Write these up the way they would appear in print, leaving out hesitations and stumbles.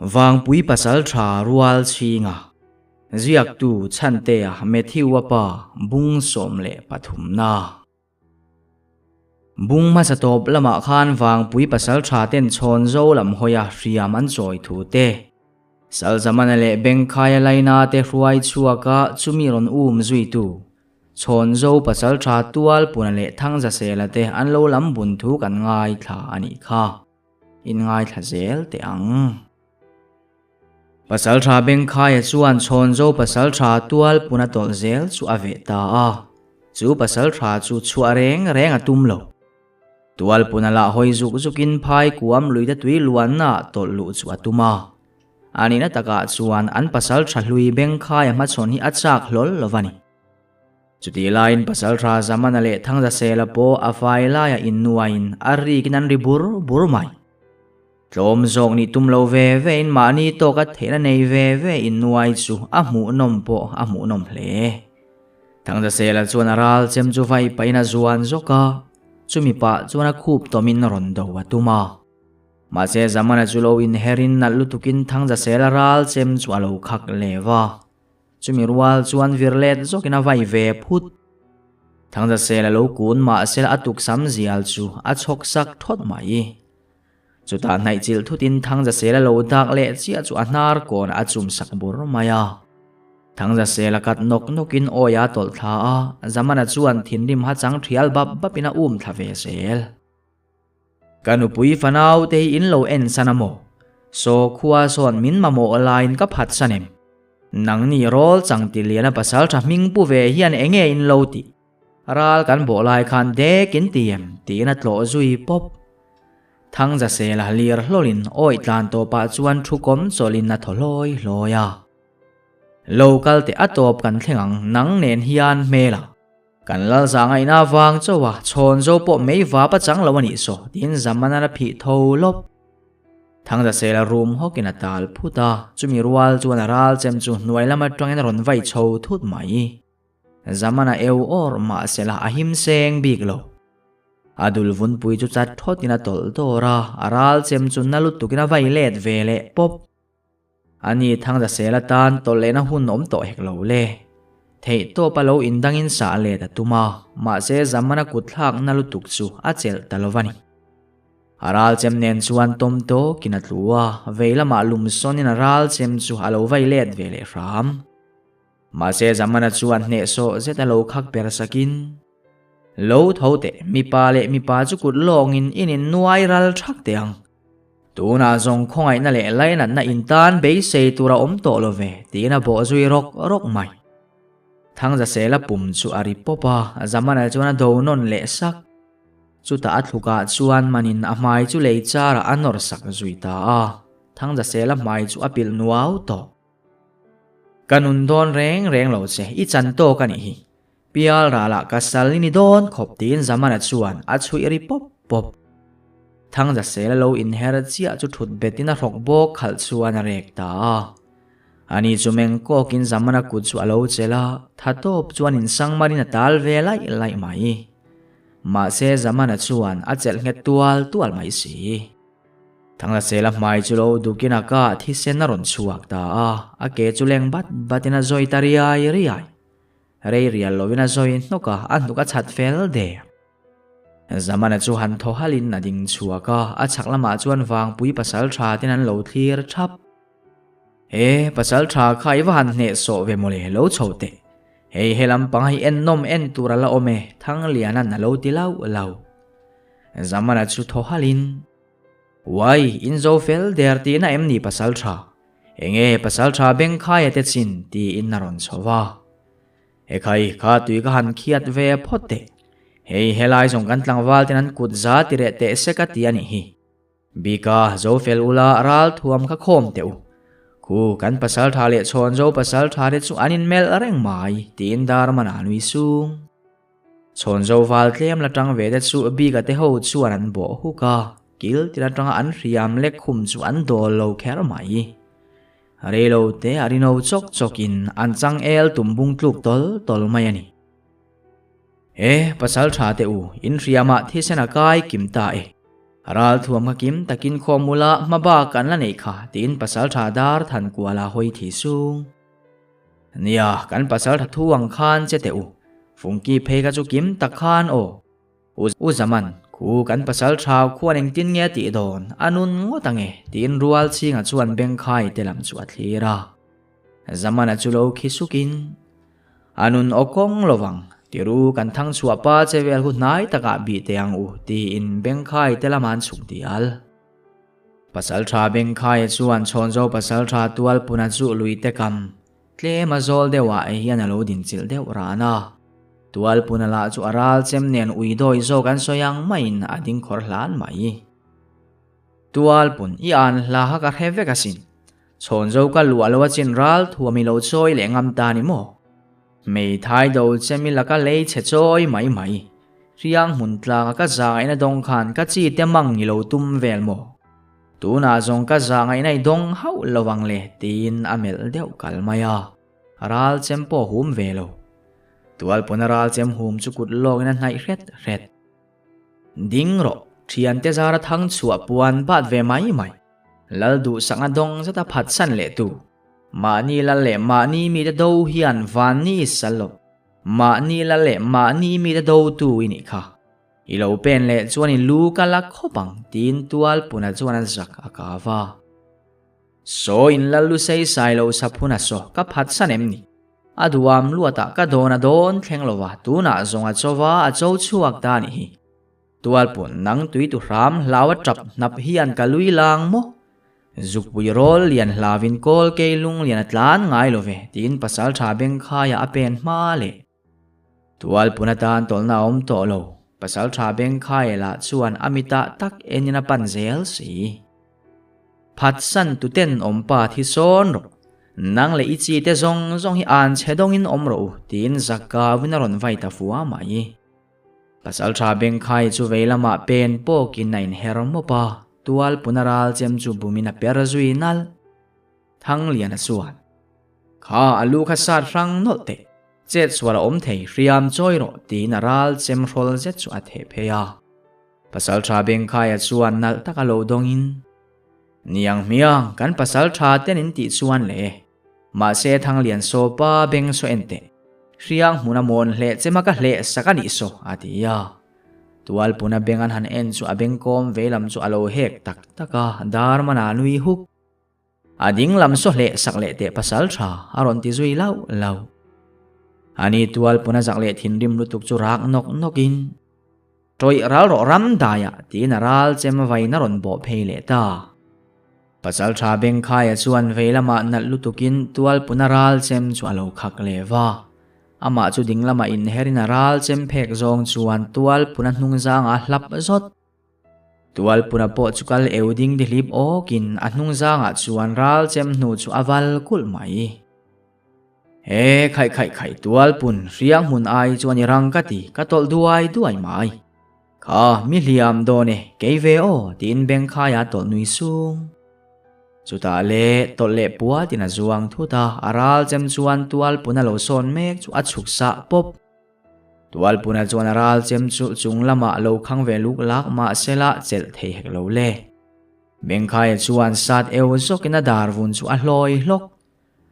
Vangpui Pasalṭha Rual Chhinga, Ziaktu Chhantea Matthew-a pa bung 13 na. Bung hmasa tawp lamah khan Vangpui Pasalṭha ten Chhawnzo lam hawia hriam an chawi thu te, Salzamana leh Bengkhaia laina te hruai chhuaka chumi rawn um zuitu Chhawnzo Pasalṭha Tualpuna leh Thangzasela te an lo lam bun thu kan ngaithla a nih kha. Inngaithla zel teh ang. Pasalṭha Bengkhaia chuan Chhawnzo pasalṭha Tualpuna tawlh zel chu a veh ta a, chu pasalṭha chu chhuah reng reng a tum lo. Tualpuna lah hawi zuk zukin phai kuam luite tui luanna ah tawlh luh chu a tum a. A nihna takah chuan an pasalṭha hlui Bengkhaia hmachhawn hi a chak hlawl lo va ni. Chutih laiin Pasalṭha Zamana leh Thangzasela pawh a fai laiah innuaiin a rikin an ri bur bur mai. Tlawm zawk nih tum lo ve vein mahni tawka theihna nei ve ve innuai chu a hmuhnawm pawh a hmuhnawm hle. Thangzasela chuan a ral chem chu vai pahin a zuan zawk a, chumi pah chuan a khup tawmin rawn do a tum a. Mahse Zamana chu lo inherin nalh lutukin Thangzasela ral chem chu a lo khak leh va. Chumi rual chuan vir let zawkin a vai ve phut. Thangzasel a lo kun mahse a tuksam zial chu a chhawk sak thawt mai. Chutah hnaih chilh thutin Thangzasel a lo dak leh chiah chu a hnar kawn a chum sak bur mai a. Thangzasel a kat nawk nawkin awi a tawlh thla a, Zamana chuan thinrim ha chang thial bap bapin a um thla ve zel. Ka nupui fanau te hi in lo en san a maw? Saw khua sawn min mamawh laiin ka phat san em? Nangni rawl chang ti liana pasal tha hming pu ve hian enge in lo tih? Ral kan bawh lai khan dek in ti em? tiin a tlawh zui pawp. Thangzasela lir hlawlin awih tlan tawpah chuan thu kawm chawlhin a thaw hlawi hlawi a. Lo kal teh a tawp kan thleng ang nang nen hian hmel a. Kan lal zahngaihna vang chauh a, chhawn zo pawh mei vap a chang lo a nih saw, tiin Zamana a phih tho lawp. Thangzasela rum hawkin a tal phut a, chumi rual chuan a ral chem chu hnuai lam atangin a rawn vai chho thut mai. Zamana eu awr mahsela a him seng bik lo. A dul vunpui chu chat thawtin a tawlh dawr a, a ral chem chu na lutukin a vai let ve leh pawp. Ani Thangzasel atan tawlh lehna hun awm tawh hek lo le. Theih tawp a lo indangin sah let a tum a, mahse Zamana kut thlakna lutuk chu a chelh ta lo va ni. A ral chem nen chuan tawm tawkin a tlu a, vei lamah lum sawnin a ral chem chu a lo vai let ve leh hram. Mahse Zamana chuan hnehsawh zet a lo khak per sakin, Lo tho teh, mipa leh mipa chu kut lawngin in innuai ral thak teh ang. Tunah zawng khawngaihna leh lainatna in tan beisei tur a awm tawh lo ve, tiin a bawh zui rawk rawk mai. Thangzasela pum chu a ri pawp a, Zamana chuan a do nawn leh sak. Chutah a thlukah chuan manin a hmai chu lei charah a nawr sak zui ta a, Thangzasela hmai chu a pilh nuau tawh. Ka nun dawn reng reng lo che, i chan tawk a nih hi. Pial ralah ka sal i ni dawn khawp tiin Zamana chuan a chhuih ri pawp pawp. Thangzasela lo inher chiah chu thut betin a hrawk bawk khalh chuan a rek ta a. Ani chu meng kawkin Zamana kut chu a lo chelh a, tha tawp chuan insang marin a tal ve laih laih mai. Mahse Zamana chuan a chelh nghet tual tual mai si. Thangzasela hmai chu lo dukin a ka thisen a rawn chhuak ta a, a ke chu leng bat batin a zawi ta riai riai. Rei rial lovin a zawi hnawk a, a hnuk a chhat fel der. Zamana chu han thaw halin a ding chhuak a, a chhak lamah chuan Vangpui pasal tha ten an lo thlir thap. E, pasal tha kha i va han hnehsawh ve mawle, lo chho teh. Hei he lampang hi en nawm en tur a la awm e, Thangliana'n a lo ti lauh lauh. Zamana chu thaw halin. Uai, in zo fel der tihna em ni pasal tha? Enge pasal tha Bengkhaia te chin tiin a rawn chho va. Ekhai, kha tui ka han khiat ve phawt teh. Hei helai zawng kan tlangval ten an kut za ti reh teh sek a ti a nih hi. Bika, zo fel ula ral thuam kha khawm teh u. Khu, kan pasal tha leh chhawn zo pasal tha te chu an inmelh reng mai tiin Darman a nui sung. Chhawn zo val tlem la tang ve te chu Bika te ho chuan an bawh huk a, kil tir atanga an hriam lek khum chu an dawl lo kher mai. Reilo te a rino chawk chawk in an chang el tum bung tluk tawl tawl mai a ni. E, pasal tha te u, in hriamah thisen a kai kim ta e. Ralthuam kha kim takin khawm ula hmabak kan la neih kha, tiin pasaltha dar than kuala hawi thi sung. Nia, kan pasaltha thu ang khan che teh u. Fungki phei kha chu kim tak khan aw. U Zaman, khu kan pasaltha khuan engtin nge a tih dawn, a nun ngawt ange, tiin rual chhinga chuan bengkhai te lam chu a thlir a. Zamana chu lo khi sukin, A nun aw kawng lovang, tiru kan thang chhuah pa che vel hu hnai takah bih teh ang u, tiin Bengkhai te lamah an chhuk dial. Pasaltha Bengkhaia chuan Chhawnzo pasaltha Tualpuna chu lui te kam tlem a zawl deuhah hian a lo dinchilh deuh ran a. Tualpuna lah chu a ral chem nen ui dawi zawk an sawi ang maiin a ding khawr hlan mai. Tualpun i an hla kha ka hre vek asin. Chhawnzo ka luah lo a chin ral thuam i lo chawi leh ngam ta ni maw? Hmeithai do che mi laka lei chhe chawi mai mai. Hriang hmun tlanga ka zahngaihna dawng khan ka chi te mang i lo tum vel maw? Tunah zawng ka zahngaihna i dawng hauh lo ang le tiin a melh deuh kal mai a. Ral chem pawh hum ve lo. Tualpawna ral chem hum chu kut lawkin a hnaih hret hret. Ding rawh, thiante zara thang chhuah puan bat ve mai mai. Lal duhsakna dawng zeta phatsan leh tu. Mahni lal leh mahni mite do hian van ni sal lo. Mahni lal leh mahni mite do tu i nih kha. I lo pen leh chuan i lu ka la khawp ang tiin tual puna chuan a zak a kau a. Saw in lal lu sei sai lo saphun a saw ka phatsan em ni? A duam luatah ka dawn a dawn thleng lo va, tunah zawng a cho va a cho chhuak ta a nih hi. Tualpun nang tui tu hram hlau a tap hnap hian ka lui lang maw? Zukpui rawl lian hlavin kawl kei lung lian a tlan ngai lo ve, tiin pasaltha Bengkhaia a pen hma leh. Tualpun atan tawlhna a awm tawh lo, pasaltha Bengkhaia lah chuan a mitah tak enin a pan zel si. Phatsan tuten awmpa thi sawn rawh, nang leh i chi te zawng zawng hi an chhe dawngin awm rawh u, tiin Zakauin a rawn vai ta fua mai. Pasaltha Bengkhai chu vei lamah pen pawkin a inher mawp a, tual puna ral chem chu bumin a per zui nalh. Thangliana chuan, Kha a lu kha sat hrang nawlh teh, chet sual a awm thei hriam chawi rawh tiin a ral chem hrawl zet chu a theh phei a. Pasaltha Bengkhaia chuan nalh taka lo dawngin, Niang hmiang, kan pasaltha ten in tih chuan le. Mahse Thanglian Sawpa beng saw en teh. Hriang hmuna mawn hleh chema ka hleh sak a nih saw, a ti a. Tualpuna beng an han en chu a bengkawm veilam chu a lo hek tak tak a, dar mana nui huk. A ding lam saw hleh sak leh teh pasal tha, a rawn ti zui lauh lauh. Ani Tualpuna zak leh thinrim lutuk chu rak nawk nawkin, Tawih ral rawh ram daiah tiin a ral chem vain a rawn bawh phei leh ta. Pasaltha Bengkhaia chuan vei lamah nalh lutukin Tualpuna ral chem chu a lo khak leh va. Amah chu ding lamah inherin a ral chem phek zawng chuan Tualpuna hnungzangah a hlap zawt. Tualpuna pawh chu kal eu ding dihlip awkin a hnungzangah chuan ral chem hnu chu a val kulh mai. He khaih khaih khaih tual pun hriang hmun ai chuan i rang ka ti, ka tawlh duai duai mai. Kha, mi hliam dawn e, kei ve aw, tiin Bengkhaia tawlh nui sung. Chutah le, tawlh leh puatin a zuang thut a, a ral chem chuan tual pun a lo sawn mek chu a chhuk sah pawp. Tual puna chuan a ral chem chu chung lamah lo khang ve luk lak mahsela chelh thei hek lo le. Bengkhaia chuan sat eu zawkin a dar vun chu a hlawi hlawk.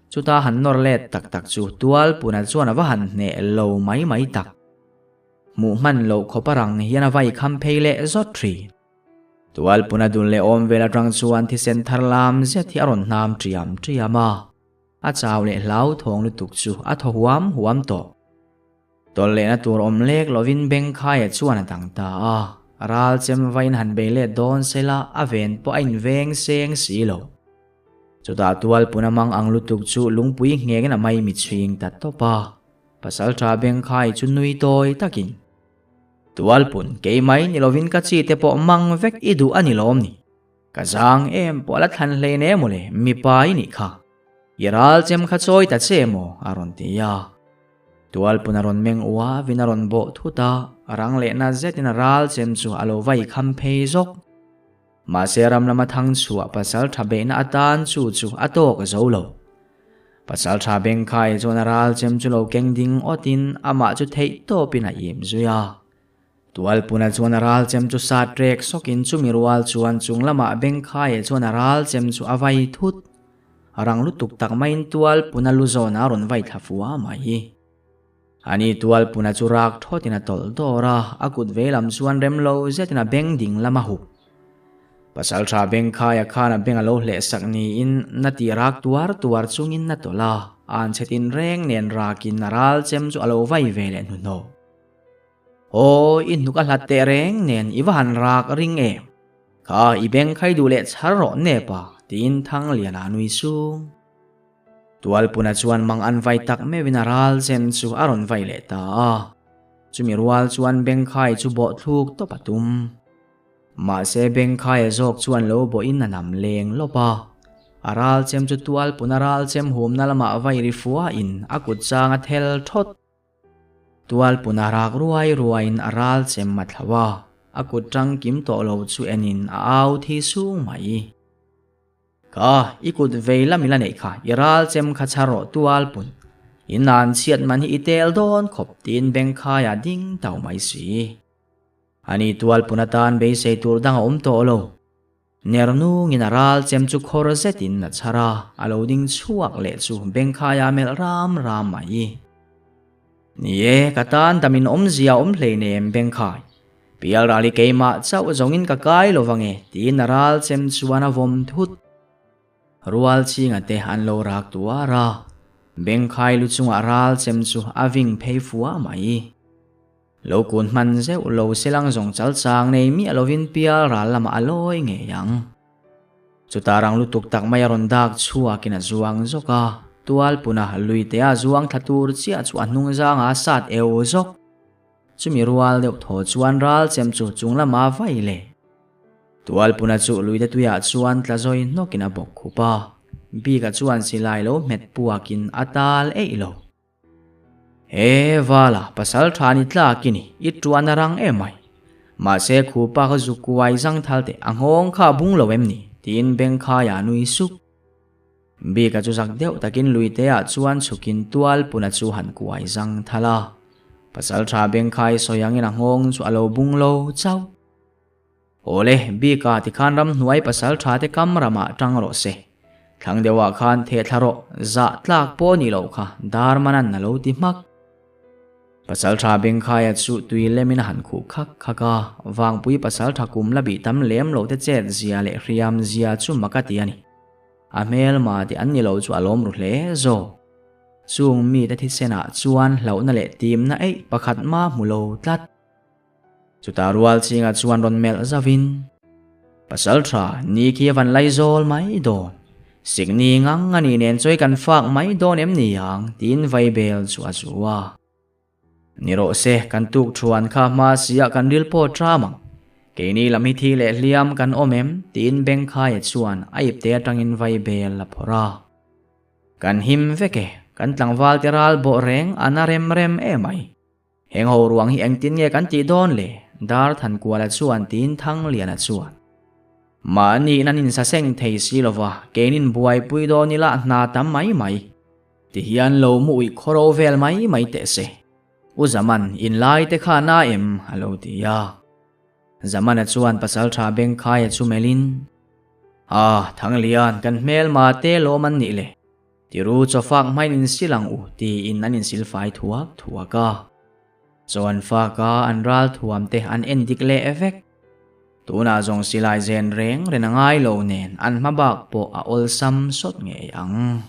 Chuta han nawr let tak tak chu tual puna chuan a va han hneh lo mai mai tak. Hmuh hman loh khawp a rang hian a vai kham phei leh zawt thin. Tual puna dul leh awm vel atang chuan thisen thar lam zet hi a rawn hnam triam triam a. A chau leh hlauthawng lutuk chu a thaw huam huam tawh. Tawlh lehna tur awm lek lovin Bengkhaia chuan a dang ta a. Ral chem vain han bei let dawn sela a ven pawh a inveng seng si lo. Chutah tualpun a mang ang lutuk chu lungpui nghengin a mai mitchhing ta tawp a. Pasaltha Bengkhai chu nui tawi takin, Tualpun, kei mai ni lovin ka chi te pawh mang vek i duh a ni lawm ni? Ka zang em pawh a la thlan hlein em aw le, mipa i nih kha. I ral chem kha chawi ta che maw? a rawn ti a. Tualpun a rawn meng uavin a rawn bawh thut a, rang lehna zetin a ral chem chu a lo vai kham phei zawk. Mahse ram lama thang chhuah pasal tha beihna atan chu chu a tawk zo lo. Pasal tha Bengkhai chuan a ral chem chu lo keng ding awtin amah chu theih tawpin a im zui a. Tualpuna chuan a ral chem chu sat rek sawkin chumi rual chuan chung lamah Bengkhaia chuan a ral chem chu a vai thut. Rang lutuk tak maiin Tualpuna lu zawnah a rawn vai thla fua mai. Ani Tualpuna chu rak thawtin a tawlh dawr a, a kut veilam chuan rem lo zetin a beng ding lam a hup. Pasaltha Bengkhaia khan a beng a lo hleh sak niin na ti rak tuar tuar chungin a tawlh a, an chhe tinreng nen rakin a ral chem chu a lo vai ve leh hnuhnawh. Aw, i hnuk a hlat teh reng nen i va han rak ring em? Kha i beng khai duh leh chhar rawh nepa, tiin Thangliana a nui sung. Tualpuna chuan mang an vai tak meuhin a ral chem chu a rawn vai leh ta a. Chumi rual chuan Bengkhai chu bawh thluk tawp a tum. Mahse Bengkhaia zawk chuan lo bawhin a nam leng lawp a. A ral chem chu Tualpuna ral chem humna lamah vai ri fuahin a kut chang a thel thawt. Tualpuna rak ruai ruaiin a ral chem a thlau a, a kut tang kim tawh lo chu enin a au thi sung mai. Ka, i kut vei lam i la neih kha, i ral chem kha chhar rawh Tualpun. I nan chhiat man hi i tel dawn khawp tiin Bengkhaia ding tau mai si. Ani Tualpun atan beisei tur dang a awm tawh lo. Ner nungin a ral chem chu khawr zetin a chhar a, a lo ding chhuak leh chu Bengkhaia melh ram ram mai. Ni e, ka tan damin awmzia awm hleinem Bengkhai. Pialral hi keimah chauh zawngin ka kai lo vang e, tiin a ral chem chuan a vawm thut. Rual chhinga te an lo rak tuar a, Bengkhai lu chungah ral chem chu a ving phei fua mai. Lo kun hman zeuh lo selang zawng chal chang nei miah lovin pial ral lamah a lawi ngei ang. Chuta rang lutuk tak mai a rawn dak chhuakin a zuang zawk a, tualpuna luitea zuang thla tur chiah chu a hnung zangah a sat eu zawk. Chumi rual deuh thaw chuan ral chem chu chung lama vai leh. Tualpuna chu luite tuiah chuan tla zawi hnawkin a bawk khup a, bika chuan silai lo hmet puakin a tal eih lo. He vala pasal tha ni tlak i ni, i tuan a rang em mai. Mahse khupa ka zu kuai zang thal teh a nghawng kha a bung lo em ni? tiin Bengkhaia a nui sup. Bika chu zak deuh takin luiteah chuan chhukin tual puna chu han kuai zang thal a. Pasal tha Bengkhai sawi angin a nghawng chu a lo bung lo chauh. Awle, Bika tikhan ramhnuai pasal tha te kam ramah tang rawh se. Thlang deuhah khan theh thla rawh, zah tlak pawh ni loh kha Darmanan a lo ti hmak. Pasal tha Bengkhaia chu tui lemin a han khuh khak khak a, Vangpui pasal tha kum la bih tam lem lo te chet zia leh hriam zia chu mak a ti a ni. A hmelma te an ni lo chu a lawm ru hle zawk. Chung mite thisenah chuan hlauhna leh timna eih pakhat mah hmu lo tlat. Chutah rual chingah chuan rawn melh zauhin, Pasal tha, ni khi a van lai zawl mai dawn. Sikni ngang a nih nen chawi kan fak mai dawn em ni ang, tiin vaibel chu a zu a. Ni rawh se, kan tuk thuan kha hma siah kan ril pawh ṭam ang. Keini lam hi thi leh hliam kan awm em? tiin Bengkhaia chuan a ipte atangin vaibel a phawrh a. Kan him vek e, kan tlangval te ral bawh reng a na rem rem emai. Heng ho ruang hi engtin nge kan tih dawn le? Dar Thankuala chuan tiin Thangliana chuan. Mahniin an insaseng thei si lova, keinin buaipui dawn ila hna tam mai mai. Tihian lo mu uih khawro vel mai mai teh se. U Zaman, inlai te kha na em? a lo ti a. Zamana chuan pasaltha Bengkhaia chu melhin, Ah, Thanglian, kan hmelma te lawm an nih le. Tiru chawfak hmain insil ang u tiin an insil fai thuak thuak a. Chaw an fak a, an ral thuam te an en dik leh vek. Tunah zawng silai zen reng ren a ngai lo nen an hma bak pawh a awlsam sawt ngei ang.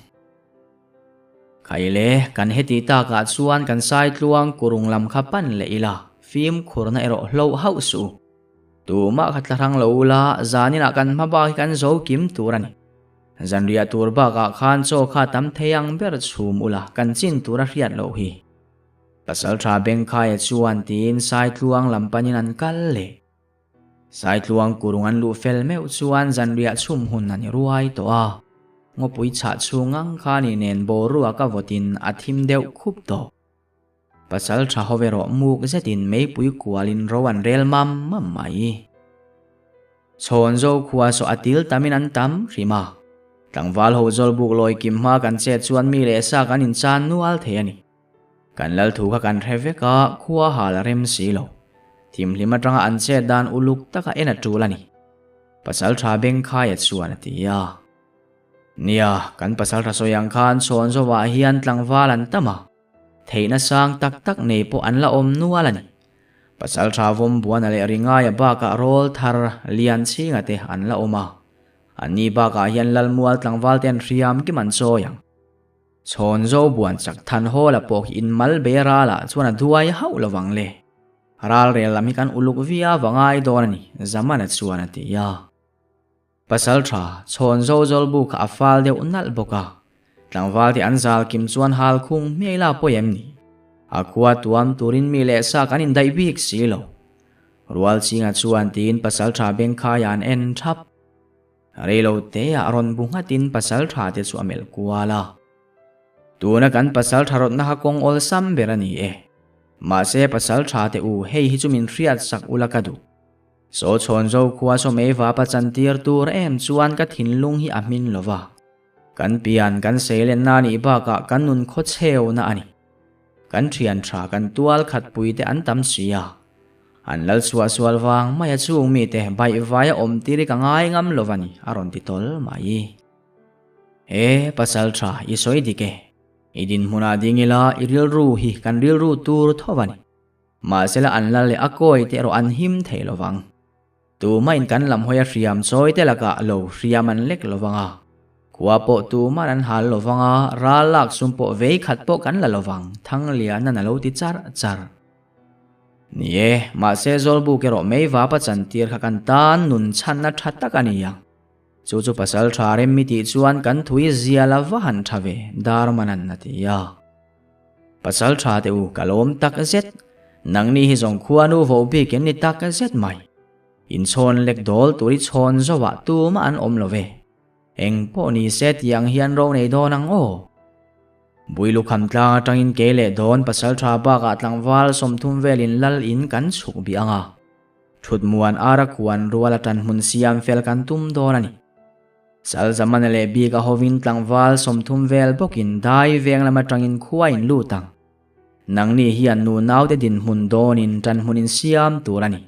Khaile, kan heti takah chuan kan saitluang kurung lam kha pan leh ila, fimkhurna erawh hloh hauh suh u. Tumah kha tla hrang lo ula, zaninah kan hma bak hi kan zo kim tur a ni. Zanriah tur bakah khan chaw kha tam thei ang ber chhum ula kan chin tur a hriat loh hi. Pasaltha Bengkhaia chuan tiin Saitluang lam panin an kal leh. Saitluang kurung an luh fel meuh chuan zanriah chhum hun a ni ruai tawh a. Ngawpui chhah chhung ang kha ni nen boruak a vawtin a thim deuh khup tawh. Pasaltha ho erawh muk zetin meipui kualin ro an rel mam mam mai. Chhawnzo khua saw a til tamin an tam hrim a. Tlangval ho zawlbuk lawi kim hma kan chet chuan mi leh sa kan inchan nual thei a ni. Kan lal thu kha kan hre vek a, khua hal a rem si lo. Thimhlim atanga an chet dan uluk taka en a tul a ni. Pasaltha Bengkhaia chuan a ti a. Nia, kan pasaltha sawi ang khan Chhawnzawah hian tlangval an tam a, theihna sang tak tak nei pawh an la awm nual a ni. Pasaltha Vawmbuana leh Ringaia bakah rawl thar Lianchhinga te an la awm a, anni bakah hian Lalmual tlangval te an hriam kim an chawi ang. Chhawnzo buan chak Thanhawla pawh hi in mal bei ralah chuan a duai hauh lo vang le. Ral rel lam hi kan uluk viau a ngai dawn a ni, Zamana chuan a ti a. Pasaltha, Chhawnzo zawlbu kha a fal deuh nalh bawk a. Tlangval te an zal kim chuan hal khung hmiai la pawi em ni? A khua tuam turin mi leh sa kan indaih bik si lo. Rualchinga chuan tiin Pasaltha Bengkhaia an en thap. Reilo te ah rawn bu nghatin pasal tha te chu a melh kual a. Tuna kan pasal tha rawtna kha kawng awlsam ber a ni e. Mahse pasal tha te u hei hi chu min hriat sak ula ka duh. Saw chhawn zo khua saw mei vapa chantir tur em chuan ka thinlung hi a hmin lo va. Kan pian kan seilenna a nih bakah kan nun khawchheuna a ni. Kan thian tha kan tual khat pui te an tam si a. An lal chhuah sual vang mai a chung mite baih vai a awm tir hi ka ngai ngam lo a ni, a rawn ti tawl mai. E pasal tha, i sawi dik e. I dinhmunah ding ila i rilru hi kan rilru tur tho a ni. Mahsela an lal leh a kawi te erawh an him thei lo vang. Tumahin kan lam hawi a hriam chawi te lakah lo hriam an lek lo vang a. Khua pawh tuman an hal lo vang a, ral lak sum pawh vei khat pawh kan la lo vang, Thanglianan a lo ti char char. Ni e, mahse Zawlbuk erawh mei vapa chantir kha kan tan nun chhanna tha tak a ni ang. Chu chu pasal tha rem mi tih chuan kan thui zia la va han tha ve, Darmanan a ti a. Pasal tha teh u, ka lawm tak zet. Nangni hi zawng khuanu vo bik in ni tak zet mai. Inchhawn lek dawl tur i chhawn zawhah tumah an awm lo ve. Eng pawh ni se tih ang hian ro nei dawn ang aw. Bui lukham tlang atangin kei leh dawn pasaltha bakah tlangval 30 velin lal in kan chhuk bih ang a. Thut muan ara kuan rual a tanhmun siam fel kan tum dawn a ni. Sal zamana leh bik a hovin tlangval 30 vel bawkin dai veng lam atangin khua in lut ang. Nangni hian nu naute dinhmun dawnin tanhmun in siam tur a ni.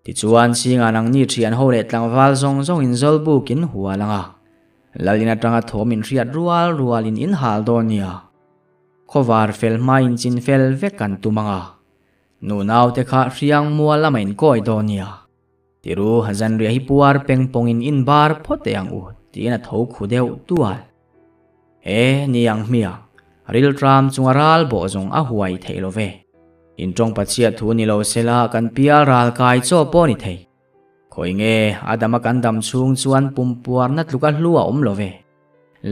Tichuan, Singa nangni thian ho leh tlangval zawng zawngin Zawlbuk in hual ang a, Lalin atanga thawm in hriat rual rualin in hal dawn nia. Khawvar fel hmain chin fel vek kan tum ang a, nu naute kha hriang mual lama in kawi dawn nia. Tiru, zanriah hi puar peng pawngin in bar phawt teh ang u, tiin a tho khu deuh tual. E, ni ang hmiang, riltram chunga ral bawh zawng a huai theih lo ve. In tawng pachhiat thu ni lo sela kan pial ral kai chaw pawh ni thei. Khawi nge, a dama kan dam chhung chuan pumpuarna tluka hlu a awm lo ve.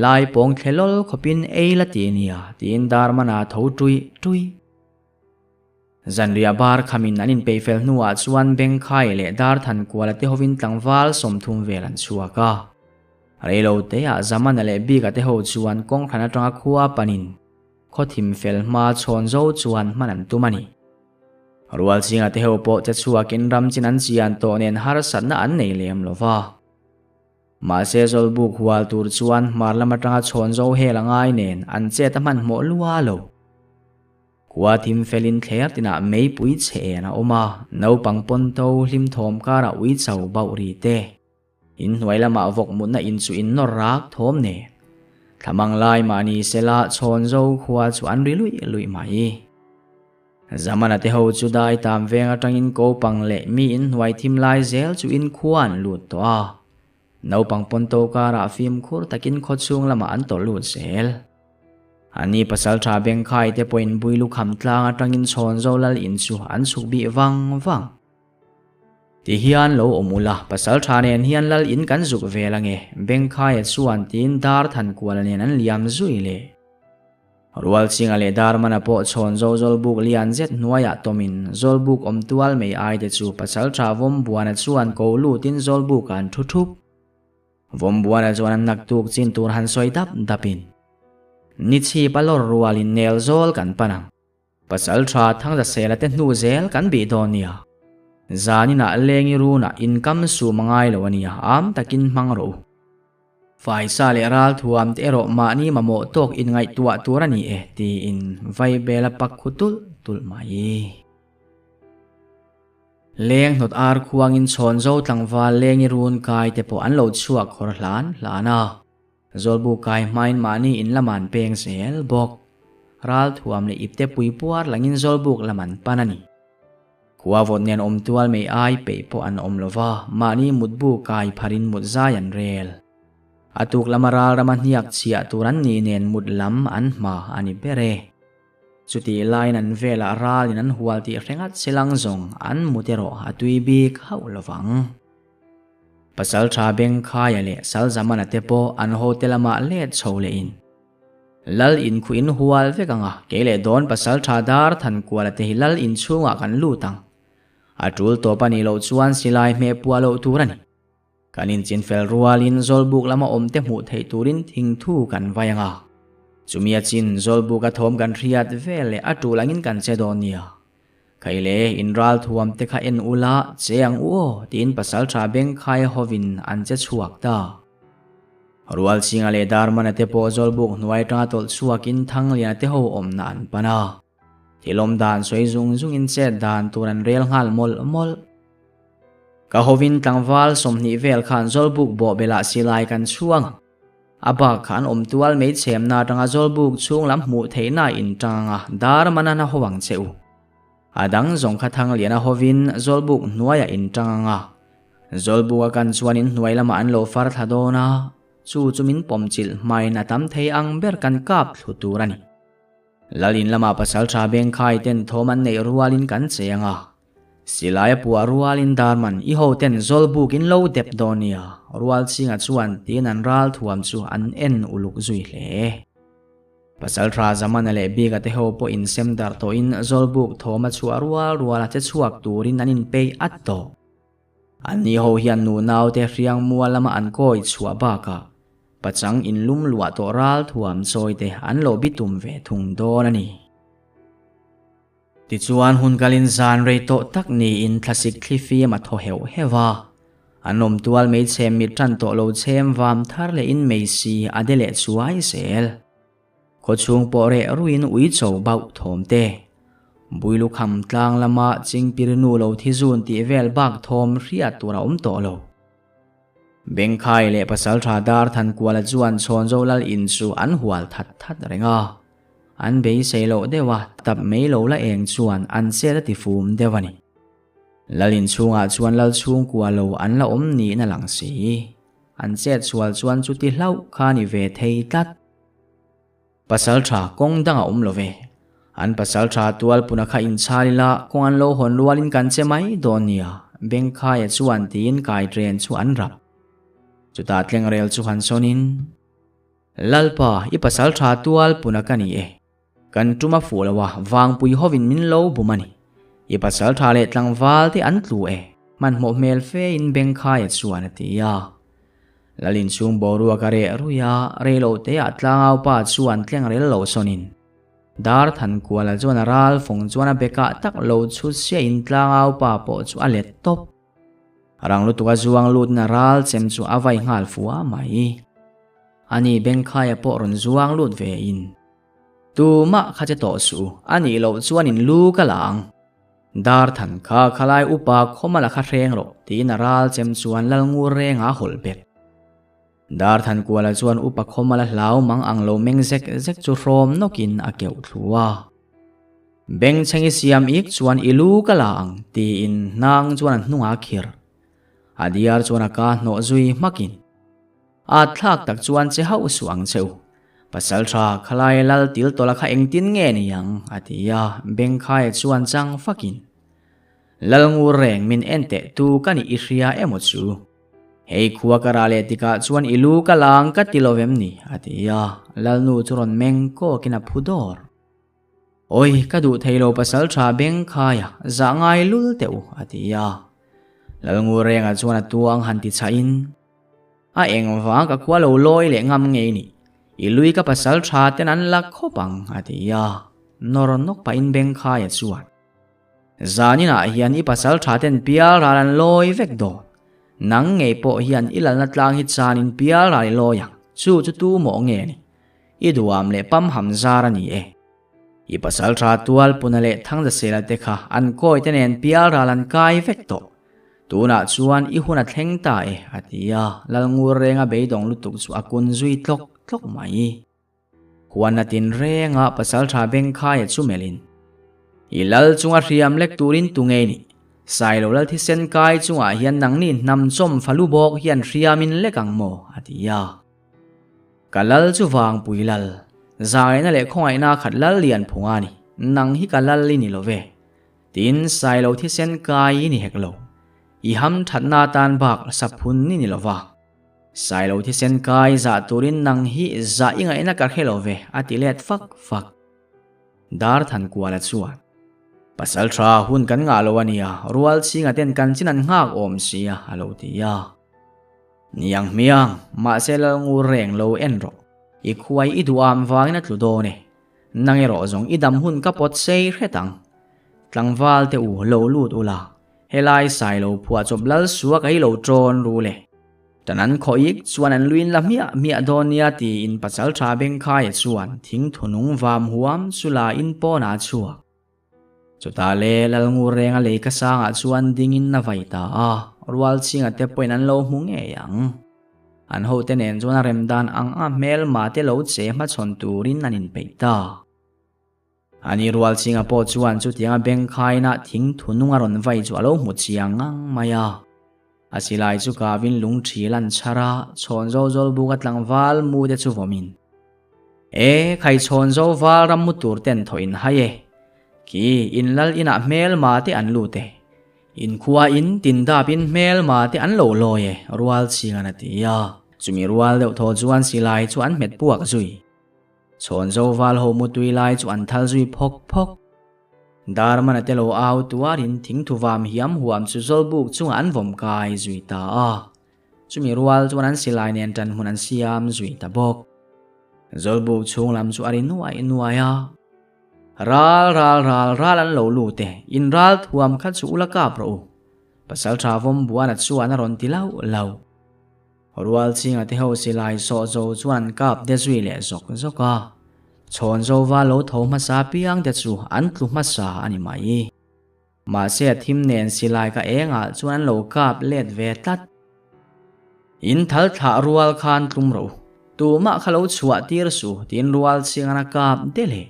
Lai pawng thle lawl khawpin ei la ti nia, tiin Darmana tho tuih tuih. Zanriah bar khamin an inpeihfel hnuah chuan Bengkhai leh Darthankuala te hovin tlangval 30 vel an chhuak a. Reiloteah Zamana leh Bika te ho chuan kawngthlan atanga khua panin khaw thim fel hma chhawn zo chuan hman an tum a ni. Rualchinga te ho pawh che chhuakin ram chin an chian tawh nen harsatna an nei lem lo va. Mahse Zawlbuk hual tur chuan hmar lam atanga chhawn zo hel a ngai nen an chet a hmanhmawh lua lo. Khua thim felin thler tinah meipui chhe en a awm a, naupang pawn to hlim thawm karah ui cho bauh ri te. In hnuai lamah vawk mutna in chu in nawr rak thawm nen. Thlamang lai mahni sela chhawn zo khua chu an ri luih luih mai. Zamana te ho chu dai tam veng atangin kopang leh mi in hnuai thim lai zel chu in khua an lut tawh a. Naupang pawn to karah fimkhur takin khawchhung lamah an tawlh lut zel. Ani pasaltha Bengkhai te pawhin Bui lukham tlang atangin chhawn zo lal in chu an chhuk bih vang vang. Ti hian lo awm ula, pasaltha nen hian lal in kan zuk vel ange, Bengkhaia chuan tiin dar than kual nen an liam zui le. Rualchinga leh Darmana pawh chhawn zo Zawlbuk lian zet hnuaiah tawmin Zawlbuk awm tual mei ai te chu pasaltha Vawmbuana chuan ko lutin Zawlbukah an thu thup. Vawmbuana chuan an naktuk chin tur han sawi dap dapin, Ni chhip a lawr rualin nel zawl kan pan ang. Pasal tha Thangzasela te hnu zel kan bih dawn nia. Zaninah lengi runah inkam sum a ngai lo a nia, am takin hmang rawh u. Faisa leh ralthuam te erawh mahni mamawh tawk inngaihtuah tur a ni e, tiin Vaibel a pak khu tulh tulh mai. Leng hnawt ar khuangin chhawn zo tlangval lengi run kai te pawh an lo chhuak khawr hlan hlan a. Zawlbu kai hmain mahni in lam an peng zel bawk. Ral thuam leh ipte pui puar langin zawlbuk lam an pan a ni. Khua vawt nen awm tual mei ai peih pawh an awm lo va, mahni mutbu kai pharin mut zai an rel. A tuk lama ral rama hniak chhiah tur an nih nen mut lam an hma a ni ber e. Chutih laiin an velah ralin an hual tih hre ngat se lang zawng an mut erawh a tui bik hauh lo vang. Pasaltha Bengkhaia leh Salzamana te pawh an hote lamah let chho lehin Lal inkhuh in hual vek ang a, kei leh dawn Pasaltha Dar Thankuala te hi Lal inchhungah kan lut ang. A tul tawp a nih loh chuan silai hmeh puah loh tur a ni. Kan inchinfel rualin Zawlbuk lama awmte hmuh theih turin thingthu kan vai ang a. Chumi a chin Zawlbuka thawm kan hriat vel leh a tul angin kan che dawn nia. Khaih le, in ral thuamte kha en ula, che ang u aw, tiin pasaltha Bengkhaia hovin an che chhuak ta. Rualchinga leh Darmana te pawh Zawlbuk hnuai atanga tawlh chhuakin Thangliana te ho awmna an pan a. Thilawm dan sawi zung zungin chet dan tur an rel nghal mawlh mawlh. Ka hovin tlangval 20 vel khan Zawlbuk bawhbelah silai kan chhuang. A bak kha an awm tual mai chhemna atanga Zawlbuk chhung lam hmuh theihna a intang a, dar man a na ho ang che u. A dang zawng kha Thangliana hovin Zawlbuk hnuaiah intang ang a. Zawlbuk a kan chuan in hnuai lamah an lo far thla dawn a, chu chu min pawmchilh hmain a tam thei ang ber kan kap thlu tur a ni. Lalin lamah pasaltha Bengkhai ten thawm an neih rualin kan che ang a. Silai a puah rualin Darman i ho ten Zawlbuk in lo dep dawn nia, Rualchinga chuan tiin an ral thuam chu an en uluk zui hle. Pasaltha Zamana leh Bika te ho pawh insem darh tawhin Zawlbuk thawm a chhuah rual rual a che chhuak turin an inpeih at tawh. Anni ho hian nunau te hriang mual lama an kawi chhuah bakah pachang inlum luah tawh ral thuam chawi te an lo bitum ve thung dawn a ni. Tichuan hun kalin zan rei tawh tak niin thlasik thli fim a thaw heuh heuh a. An awm tual mei chhem mit tan tawh lo chhem vam thar lehin mei si a de leh chuai zel. Khawchhung pawh reh ruiin ui cho bauh thawm te. Builukham tlang lama chingpir nu lo thi zun tih vel bak thawm hriat tur a awm tawh lo. Bengkhai leh Pasaltha Dar Thankuala chuan Chhawnzo Lal in chu an hual that that reng a. An beisei loh deuh a, tap mai lo la eng chuan an chet a ti fum deuh a ni. Lal inchhungah chuan lal chhungkua lo an la awm niin a lang si. An chet sual chuan chuti hlauh kha ni ve thei tlat. Pasal tha kawng dang a awm lo ve. An pasal tha tualpuna kha inchhal ila kawng an lo hawn rualin kan che mai dawn nia, Bengkhaia chuan tiin kaitren chu an rap. Chutah tlengrel chu han sawnin. Lalpa, i pasal tha tual puna ka ni e. Kan tum a fuh lo a, vangpui hovin min lo bum a ni. I pasal tha leh tlangval te an tlu e, hmanhmawh hmel fe in Bengkhaia chuan a ti a. Lal inchhung boruak a reh rui a, reilo te ah tlangau pa chuan tleng rel lo sawn in. Dar Thankuala chuan a ral fawng chuan a bekah tak lo chhut siah in tlangau pa pawh chu a let tawp. Rang lutuk a zuang lutna ral chem chu a vai nghal fua mai. Ani Bengkhaia pawh rawn zuang lut ve in. Tumah kha che tawh suh u, a nih loh chuan in lu ka la ang. Dar than kha khalai upa khawmala kha hreng rawh tiin a ral chem chuan lal ngur reng a hawlh bet. Dar than kuala chuan upa khawmala hlau mang ang lo meng zek zek chu hrawm nawkin a keuh thlu a. Bengchheng i siam ik chuan i lu ka la ang tiin hnang chuan a hnungah a khir. A diar chuan a ka hnawh zui hmakin. At thlak tak chuan che hauh suh ang che u. Pasal tha khalai lal til tawla kha engtin nge ni ang a ti a, Bengkhaia chuan chang fakin. Lal ngur reng min en teh tu ka nih i hria emaw chu. Hei khua ka rah leh tikah chuan i lu ka la ang ka ti lo vem ni a ti a, Lalnu chu rawn meng kawkin a phu dawr. Awi, ka duh thei lo pasal tha beng khaia, zah ngai lul teh u, a ti a. Lalngur renga chuan a tuang han ti chah in, A eng vang ka khua lo lawi leh ngam ngei ni, i lui ka pasal tha ten an la khawp ang, a ti a. Nawr nawk pahin beng khaia chuan, Zaninah hian i pasal tha ten pial ral an lawi vek dawn. Nang ngei pawh hian i lalna tlang hi chanin pial ral i lawi ang, chu chu tu mawh nge ni? I duam leh pamham zar a ni e. I pasaltha Tualpuna leh Thangzasela te kha an kawi te nen pial ral an kai vek tawh. Tunah chuan i hun a thleng ta e, a ti a, Lalngur renga beidawng lutuk chu a kun zui tlawk tlawk mai. Huanna tinrenga pasaltha Bengkhaia chu melhin, I lal chunga hriam lek turin tu ngei nih? Sailo lal thisen kai chungah hian nangni hnam chawm falu bawk hian hriamin lek ang maw? a ti a. Ka lal chu Vangpui lal, zaina leh khawngaihna khat lal lian phunga ni, nang hi ka lal i ni lo ve. Tin, Sailo thisen kai i ni hek lo. I ham thatna atan bak saphun i ni lo va. Sailo thisen kai zah turin nang hi zah i ngaihna ka hre lo ve, a ti let fak fak. Darthankuala chuan, Pasal tha hun kan ngah lo a nia, rual chhinga ten kan chin an nghak awm sia, a lo ti a. Niang hmiang, mahse Lalngur reng lo en rawh. I khuai i duham vangin a tlu dawn e. Nang erawh zawng i dam hun ka pawt sei hret ang. Tlangval te u lo lut ula, helai Sailo phuahchawp lal sua ka hi lo ṭawn ru le. Tan an khawih chuan an luin la hmiah hmiah dawn nia tiin Pasalṭha Bengkhaia chuan thingthunung vam huam chu la in pawnah a chhuak. Chutah le Lalngur renga lei ka sangah chuan dingin a vai ta a, Rualchhinga te pawhin an lo hmu ngei ang. An hote nen chuan a rem dan ang a hmelma te lo che hmachhawn turin an inpeih ta. Ani Rualchhinga pawh chuan chutianga bengkhaina thing thunung a rawn vai chu a lo hmu chiang ngang mai a. A silai chu kavin lungṭhil an chhar a, chhawn zo zawlbuka tlangval mu te chu vawmin. E, khai chhawn zo val ram mu tur ten thaw in hai e. Khi, in lal inah hmelma te an lut e. In khua in tin dap in hmelma te an lo lawi e, rual chhingan a ti a. Chumi rual deuh thaw chuan silai chu an hmet puak zui. Chhawn zo val ho mutui lai chu an thal zui phawk phawk. Darmana te lo au tuarin thingthuvam hiam huam chu zawlbuk chungah an vawm kai zui ta a. Chumi rual chuan an silai nen ṭan hmun an siam zui ta bawk. Zawlbuk chhung lam chu a ri nuai nuai a. Ral ral ral ral an lo lut e, in ral thuam kha chu ula kap rawh u. Pasalṭha Vawmbuana chuan a rawn ti lauh lauh. Rual chhinga te ho silai sawh zo chuan an kap de zui leh zawk zawk a, chhawn zova lo tho hmasa piang te chu an tlu hmasa a ni mai. Mahse a thim nen silai ka engah chuan an lo kap let ve tlat. In thal thlah rual khan tlum rawh u, tumah kha lo chhuah tir su tiin rual chhingan a kap de leh.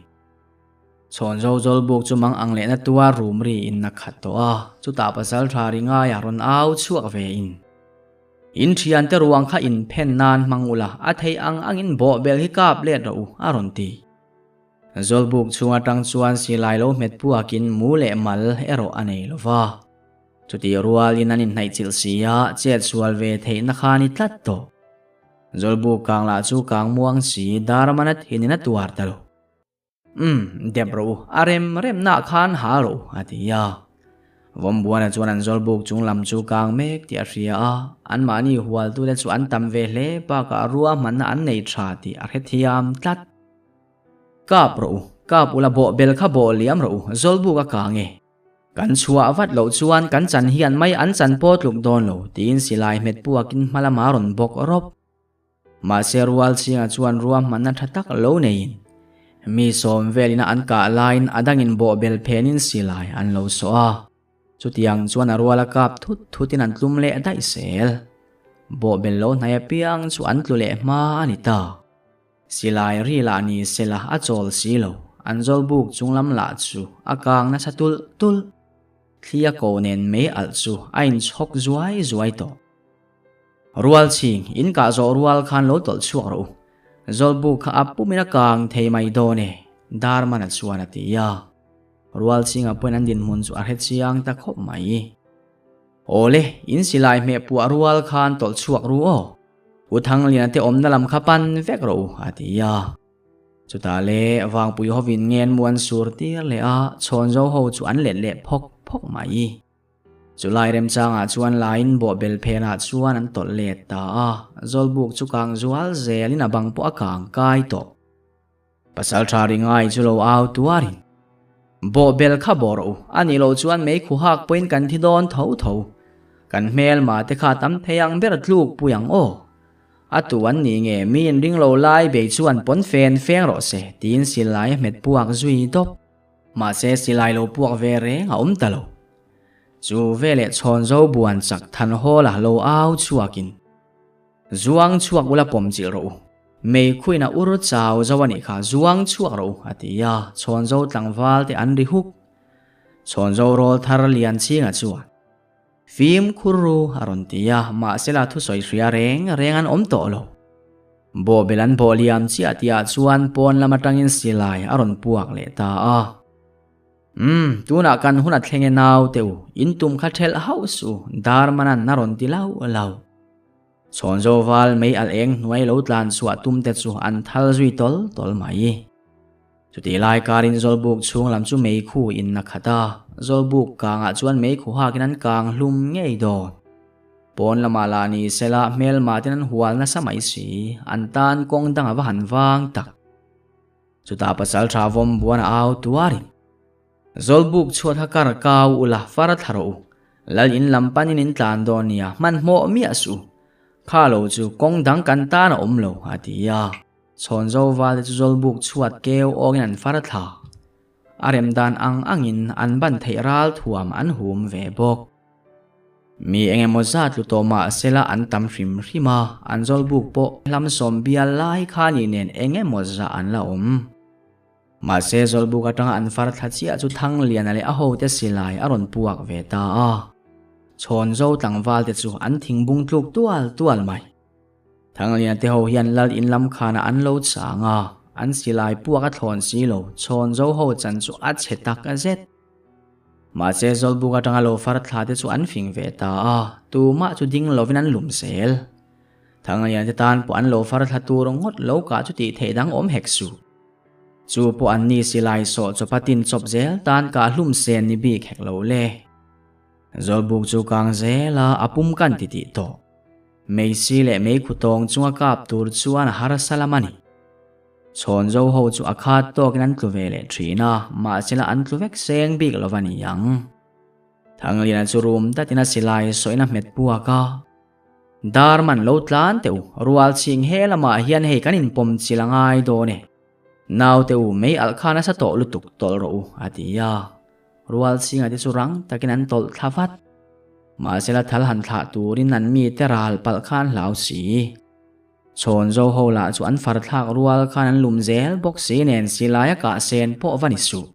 Chhawn zo zawlbuk chu mang ang lehna tuar rum ri in a khat tawh a, chutah pasal tha ri ngaia rawn au chhuak ve in. In thiante ruang kha in phen nan hmang ula, a theih ang angin bawhbel hi kap let rawh u, a rawn ti. Zawlbuk chhung atang chuan silai lo hmet puakin mu leh mal erawh a nei lo va. Chutih rualin an inhnaihchilh si a, chet sual ve theihna kha a ni tlat tawh. Zawlbuk kang lah chu kang muang si, dar mana thinin a tuar ta lo. Umm, dep rawh u, a rem remna ah khan hal rawh u, a ti a. Vawmbuana chuan an zawlbuk chung lam chu kang mek tih a hria a, anmahni hualtute chu an tam ve hle bakah ruahmanna an nei tha tih a hrethiam tlat. Kap rawh u, kap ula bawhbel kha bawh liam rawh u, zawlbuk a kang e. Kan chhuah vat loh chuan kan chan hian mai an chan pawh tluk dawn lo, tiin silai hmet puakin hma lamah a rawn bawk rawp. Mahse rual chhingah chuan ruahmanna tha tak lo neiin mi sawm velina an kah laiin a dangin bawhbel phenin silai an lo sawh a. Chutiang chuan a ruala kap thut thutin an tlum leh daih zel. Bawhbel lo hnai apiang chu an tlu leh hma a ni ta. Silai ri lah ni sela a chawl si lo, an zawlbuk chunglam lah chu a kang nasa tulh tulh. Thli a ko nen mei alh chu a inchhawk zuai zuai tawh. Rual chhing, in kah zawh rual khan lo tawlh chhuak rawh u. Zawlbuk kha a pumin a kang thei mai dawn e, Darmana chuan a ti a. Rual chhinga pawhin an dinhmun chu a hre chiang ta khawp mai. Awle, in silai hmeh puah rual khan tawlh chhuak ru aw. U Thangliana te awmna lam kha pan vek rawh u, a ti a. Chutah le, Vangpui hovin ngen mu an sur tir leh a, Chhawnzo ho chu an let leh phawk phawk mai. Chulai remchangah chuan laiin bawhbel phenah chuan an tawlh let ta a, Zawlbuk chu kang zual zelin a bang pawh a kang kai tawh. Pasaltha ri ngai chu lo au tuarin, Bawhbel kha bawh rawh u, a nih loh chuan mei khu hak pawhin kan thi dawn tho tho. Kan hmelma te kha tam thei ang ber tluk pui ang aw. A tu an ni nge mi inring lo lai bei chuan pawn fen feng rawh se tiin silai a hmet puak zui dawp. Mahse silai lo puak ve reng a awm ta lo. Chu veleh chhawn zo buan chak than hawl a lo au chhuakin Zuang chhuak ula pawm chilh rawh u. Mei khuin a ur chau zo a nih kha zuang chhuak rawh u a ti a, chhawn zo tlangval te an ri huk. Chhawn zo rawl thar lian chhinga chuan Fimkhur ru a rawn ti a, mahsela thusawi hria reng reng an awm tawh lo. Bawhbel an bawh liam chiah tihah chuan pawn lam atangin silai a rawn puak leh ta a. Umm, tunah kan hun a thleng e nau te u, in tum kha thelh hauh suh, Darmanan a rawn ti lau lau. Chhawnzo val mei alh eng hnuai lo tlan chhuah tum te chu an thal zui tawl tawl mai. Chutih lai karin Zawlbuk chhung lam chu meikhu in a khat a, Zawlbuk kangah chuan meikhu hakin an kang hlum ngei dawn. Pawn lamah lah ni sela hmelma ten an hual nasa mai si, an tan kawng dang a va han vang tak. Chutah pasal tha vawm buan a au tuarin, Zawlbuk chhuat kha kar kau ula far thla rawh u, Lal in lam panin in tlan dawn nia, hmanhmawh miah suh u, kha lo chu kawng dang kan tan a awm lo, a ti a. Chhawn Zova te chu Zawlbuk chhuat keu awngin an far thla. A rem dan ang angin an ban theih ral thuam an hum ve bawk. Mi eng emaw zat tlu tawh mah sela an tam hrim hrim a, an Zawlbuk pawh hlamsawm bial lai kha ni nen eng emaw zah an la awm. Mahse Zawlbuk atanga an far thla chiah chu Thangliana leh a hote silai a rawn puak ve ta a. Chhawn Zo tlangval te chu an thingbung tluk tual tual mai. Thanglian te ho hian lal in lam khanah an lo chang a, an silai puak a thlawn si lo, chhawn zo ho chan chu a chhe tak a zet. Mahse Zawlbuk atanga lo far thla te chu an fing ve ta a, tumah chu ding lovin an lum zel. Thanglian te tan pawh an lo far thla tur ngawt lo kah chu tih theih dang awm hek suh. Chu pawh an ni silai sawh chawpa tin chawp zel tan kah hlum sen ni bik hek lo le. Zawlbuk chu kang zel a, a pum kan ti tih tawh. Meisi leh meikhu tawng chunga kap tur chuan a harsa lam a ni. Chhawn zo ho chu a khat tawkin an tlu ve leh thin a, mahsela an tlu vek seng bik lo va ni ang. Thangliana chu rum datin a silai sawiin a hmet puak a. Dar man lo tlan teh u, rual chhing he lamah hian hei kan inpawm chil a ngai dawn e. Naute u, mei alh kha nasa tawh lutuk tawlh rawh u, a ti a. Rual chhinga te chu rang takin an tawlh thla vat. Mahsela thal han thlah turin an mite ral palh kha an hlau si. Chhawn zo ho lah chu an far thlak rual khan an lum zel bawk si nen silaia kah sen pawh va ni suh.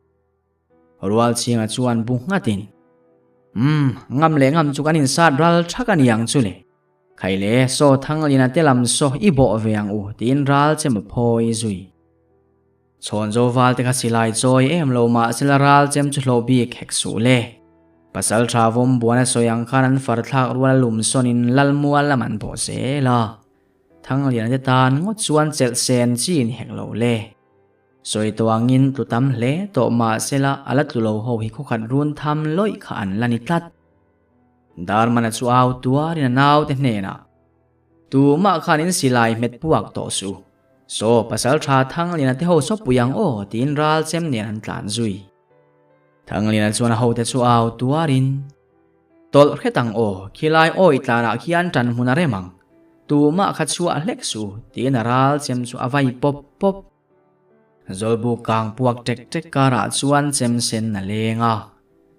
Rual chhinga chuan bu nghatin, Umm, ngam leh ngam chu kan insat ral thak a ni ang chu le. Khaile, saw Thanglina te lam saw i bawh ve ang u, tiin ral che maw phawi zui. Chhawn zo val te kha silai chawi em lo mah sela ral chem chu hlawh bik hek suh le. Pasal tha vawm buan a sawi ang khan an far thlak rual a lum sawnin Lalmual lam an bawh zel a. Thangliana te tan ngawt chuan chelh sen chi ni hek lo le. Sawi tawh angin tlu tam hle tawh mah sela a la tlu lo ho hi khawkhat run tham lawih kha an la ni tlat. Darmana chu au tuarin a naute hnenah, Tumah khan in silai hmet puak tawh suh. Saw pasal tha Thangliana te ho saw pui ang aw tiin ral chem nen an tlan zui. Thangliana chuan a hote chu au tuarin, Tawlh hret ang aw, khilai awi tlanah khian tan hmun a rem ang. Tumah kha chhuah hlek suh tiin a ral chem chu a vai pawp pawp. Zawlbuk kang puak tek tek karah chuan chem sen a leng a.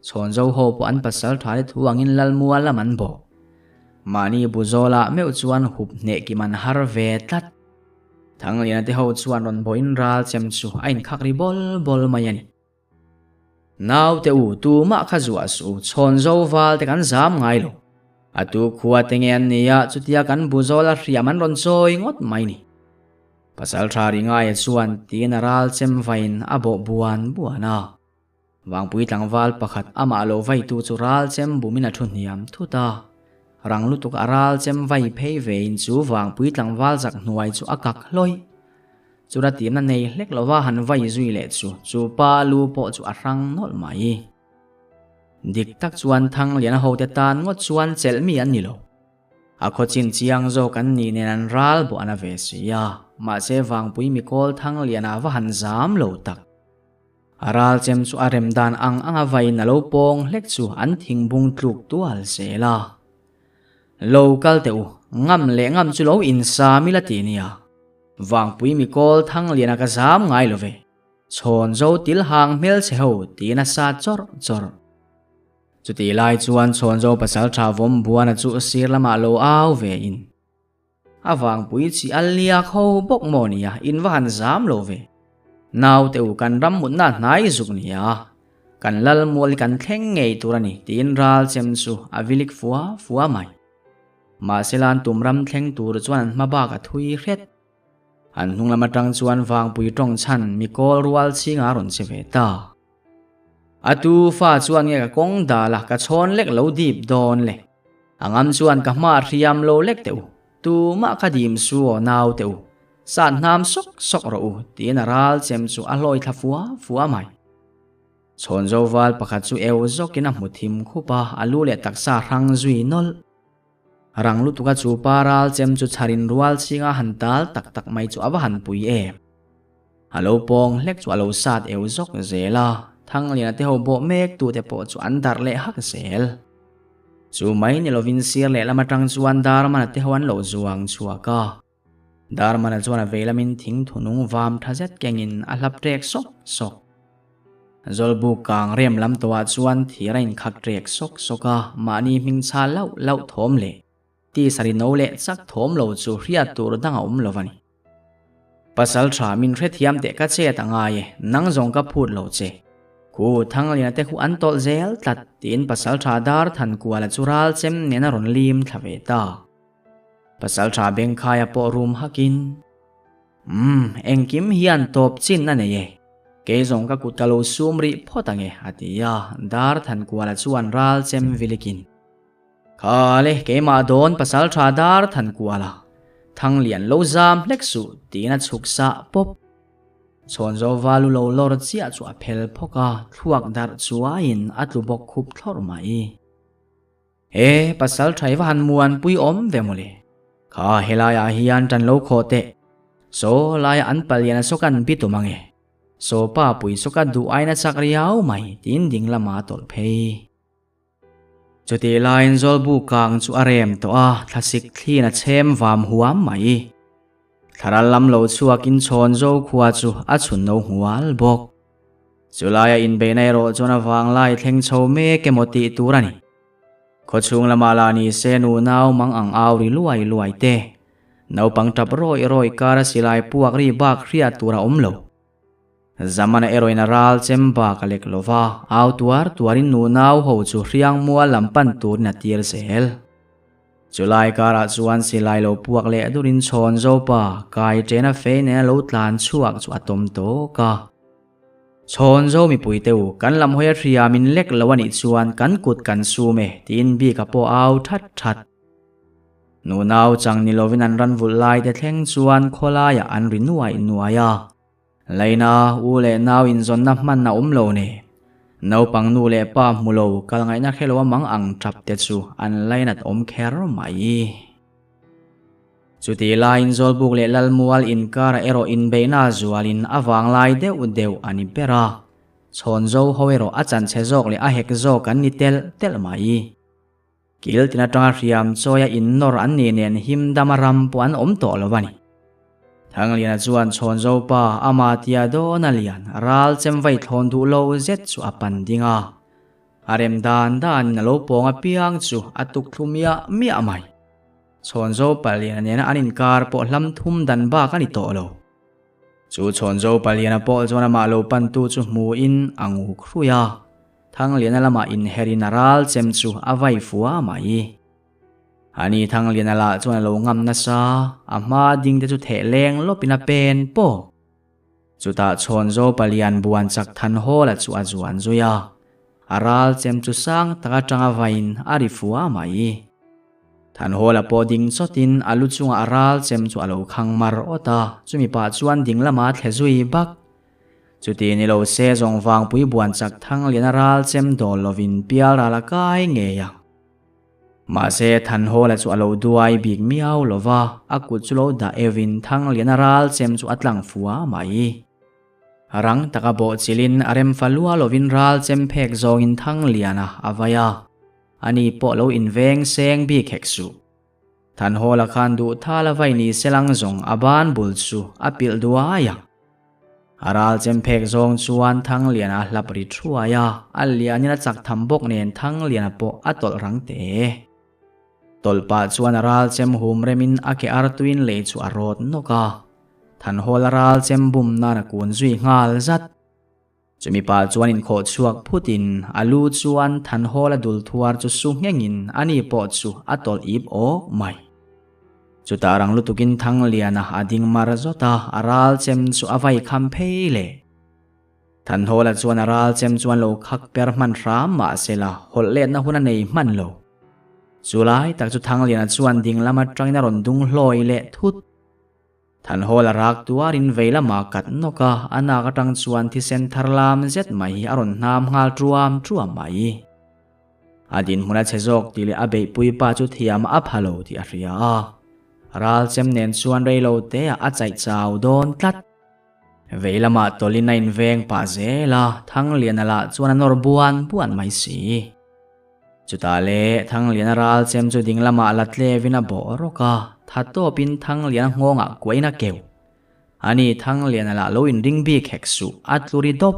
Chhawnzo ho pawh an pasal tha te thu angin Lalmua lam an bawh. Mahni bu zawlah meuh chuan hup hneh kim an har ve tlat. Thangliana te ho chuan rawn bawhin ral chem chu a inkhak ri bawl bawl mai a ni. Naute u, tumah kha zuah suh u, chhawnzo val te kan zam ngai lo. A tu khua te nge an nia, chutia kan bu zawla hriam an rawn chawi ngawt mai ni. Pasal tha ri ngaia chuan tiin a ral chem vain a bawh buan buan a. Vangpui tlangval pakhat amah lo vaitu chu ral chem bumin a thu hniam thut a. Rang lutuk a ral chem vai phei vein chu vangpui tlangval zak hnuai chu a kak hlawih. Chura tirna nei hlek lova han vai zui leh chu chu pa lu pawh chu a hrang nawlh mai. Dik tak chuan Thangliana hote tan ngawt chuan chelh mi an ni lo. A khaw chin chiang zawk an nih nen an ral bawh an a ve si a, mahse Vangpui mikawl Thangliana va han zam lo tak. A ral chem chu a rem dan ang anga vain a lo pawng hlek chu an thingbung tluk tual zel a. Lo kal teh u, ngam leh ngam chu lo insam ila ti nia. Vangpui mi kawl Thangliana ka zam ngai lo ve. Chhawn zo til hang hmelchhe ho tiin a sa chawrh chawrh. Chutih lai chuan Chhawnzo pasaltha vawm buana chu sir lamah lo au ve in. A vangpui chi a liak ho bawk maw nia, in va han zam lo ve. Naute u kan ram mutna hnai zuk nia, kan lal mual hi kan thleng ngei tur a ni tiin ral chem chu a vilik fua fua mai. Mahsela an tum ram thleng tur chuan an hma bak a thui hret. An hnung lam atang chuan vangpui tawng chhan mikawl rual chhing a rawn che ve ta. A tu fa chuan nge ka kawng dal a, ka chhawn lek lo dip dawn le. A ngam chuan ka hma hriam lo lek teh u, tumah ka dim su aw nau teh u, sat hnam sawk sawk rawh u tiin a ral chem chu a hlawi thla fua fua mai. Chhawn zo val pakhat chu eu zawkin a hmu thim khup a, a lu leh taksa hrang zui nawlh. Rang lutuka chu pa ral chem chu chharin rual chhinga han tal tak tak mai chu a va han pui em. A lo pawng hlek chu a lo sat eu zawk zel a, Thangliana te ho bawh mek tu te pawh chu an darh leh hak zel. Chu mai ni lovin sir lehlam atang chuan Darmana te ho an lo zuang chhuak a. Darmana chuan a veilamin thing thunung vam tha zet kengin a hlap trek sawk sawk. Zawlbuk kang rem lam tawhah chuan thir a inkhak trek sawk sawk a, mahni hming chhal lauh lauh thawm leh tisa ri no leh chak thawm lo chu hriat tur dang a awm lo a ni. Pasal tha min hrethiam teh ka chet a ngai e, nang zawng ka phut lo che. Khu Thangliana te khu an tawlh zel tlat tiin pasal tha dar than kuala chu ral chem nen a rawn lim thla ve ta. Pasal tha Bengkhaia pawh rum hakin, Umm, engkim hian tawp chin a nei e. Kei zawng ka kut ka lo sum rih phawt ang e, a ti a, dar than kuala chuan ral chem vilikin. Kha le, keimah dawn pasal tha dar than kual a, thang lian lo zam hlek suh tiin a chhuk sah pawp. Chhawn zo valu lo lawr chiah chu a phel phawk a, thluak darh chuaiin a tlu bawk khup thlawrh mai. E, pasal tha i va han muan pui awm ve mawle. Kha helaiah hian tan lo khawh teh. Saw laia an palian a saw kan bi tum ange. Saw pa pui saw ka duh aina chak riau mai tiin ding lama a tawlh phei. Chutih laiin Zawlbu kang chu a rem tawh a, thlasik thliin a chhem vam huam mai. Thlaral lam lo chhuakin chhawn zo khua chu a chhun no nghual bawk. Chulaia inbeihna erawh chuan a vanglai thleng chho mek emaw tih tur a ni. Khawchhung lamah lah ni se nunau mang ang au ri luai luai te. Naupang tap rawih rawih kara silai puak ri bak hriat tur a awm lo. Zamana erawhin a ral chem bak a lek lo va, au tuar tuarin nunau ho chu hriang mual lam pan turin a tir zel. Chulai karah chuan silai lo puak leh durin chhawn zopa kai ṭena fei nena lo tlan chhuak chu a tawm tawk a. Chhawn zo mipui te u, kan lam hawi a hria min lek lo a nih chuan kan kut kan sum e, tiin bik a pawh au that that. Nunau chang ni lovin an ran vulh lai te thleng chuan khawlaiah an ri nuai nuai a. Laina, u leh nau inzawnna hman a awm lo ni. Naupang nu leh pa hmu lo kal ngaihna hre lo a mang ang tap te chu an lainat awm kher mai. Chutih laiin Zawlbuk leh Lalmual inkarah erawh inbeihna zualin a vanglai deuh deuh a ni ber a. Chhawnzo ho erawh a chanchhe zawk leh a hek zawk an ni telh telh mai. Kil tin atanga hriam chawia innawr an nih nen him dama ram pawh an awm tawh lo a ni. Thangliana chuan Chhawnzo pa ama tia dawn a lian ral chem vai thlawn duh lo zet chu a pan ding a. A rem dan danin a lo pawng apiang chu a tuk thlu miah miah mai. Chhawnzo paliana nena an inkar pawh hlam thum dan bak a ni tawh lo. Chu Chhawnzo paliana pawh chuan amah lo pantu chu hmuin a nguk hruih a. Thangliana lamah inherin a ral chem chu a vai fua mai. Ani Thangliana lah chuan a lo ngam nasa, a hma ding te chu theh leng lawpin a pen pawk. Chutah Chhawnzo palian buan chak Thanhawla chu a zuan zui a, a ral chem chu sang tak atanga vaiin a ri fua mai. Thanhawla pawh ding chawtin a lu chungah a ral chem chu a lo khang mar awt a, chumi pah chuan ding lama thle zui bak. Chuti ni lo se zawng vangpui buan chak thang lian a ral chem dawl lovin pial ral a kai ngei ang. Mahse Thanhawla chu a lo duai bik miau lo va, a kut chu lo dah euhin thang lian a ral chem chu a tlang fua mai. Rang taka bawh chilin a remfa lua lovin ral chem phek zawngin thang lian a a vai a, ani pawh lo inveng seng bik hek suh. Thanhawla khan duh thal a vai ni selang zawng a ban bul chu a pilh duai a. A ral chem phek zawng chuan Thangliana a hlap ri thuai a, a lianin a chak tham bawk nen Thangliana pawh a tawlh rang teh. Tawlh pah chuan a ral chem hum remin a ke artuin lei chu a rawt nawk a. Thanhawla ral chem bum nan a kun zui nghal zat. Chumi pah chuan inkhawh chhuak phutin a lu chuan Thanhawla dul thuar chu su nghengin ani pawh chu a tawlh ip awk mai. Chutah rang lutukin Thangliana a ding mar zawt a, a ral chem chu a vai kham phei le. Thanhawla chuan a ral chem chuan lo khak per hman hram mah sela hawlh letna hun a nei hman lo. Chu lai tak chu Thangliana chuan ding lam atangin a rawn dung hlawi leh thut. Thanhawla rak tuarin vei lama kat nawk a, a nak atang chuan thisen thar lam zet mai hi a rawn hnam nghal tuam tuam mai. A dinhmun a chhe zawk tih leh a beihpui pa chu thiam a pha lo tih a hria a. Ral chem nen chuan reilo te ah a chaih chau dawn tlat. Vei lamah tawlin a inveng pah zel a, Thangliana lah chuan a nawr buan buan mai si. Chutah le Thangliana ral chem chu ding lamah la tlevin a bawh rawk a, tha tawpin Thangliana nghawngah kuahin a keuh. Ani Thangliana lah lo inring bik hek suh, a tlu ri dawp.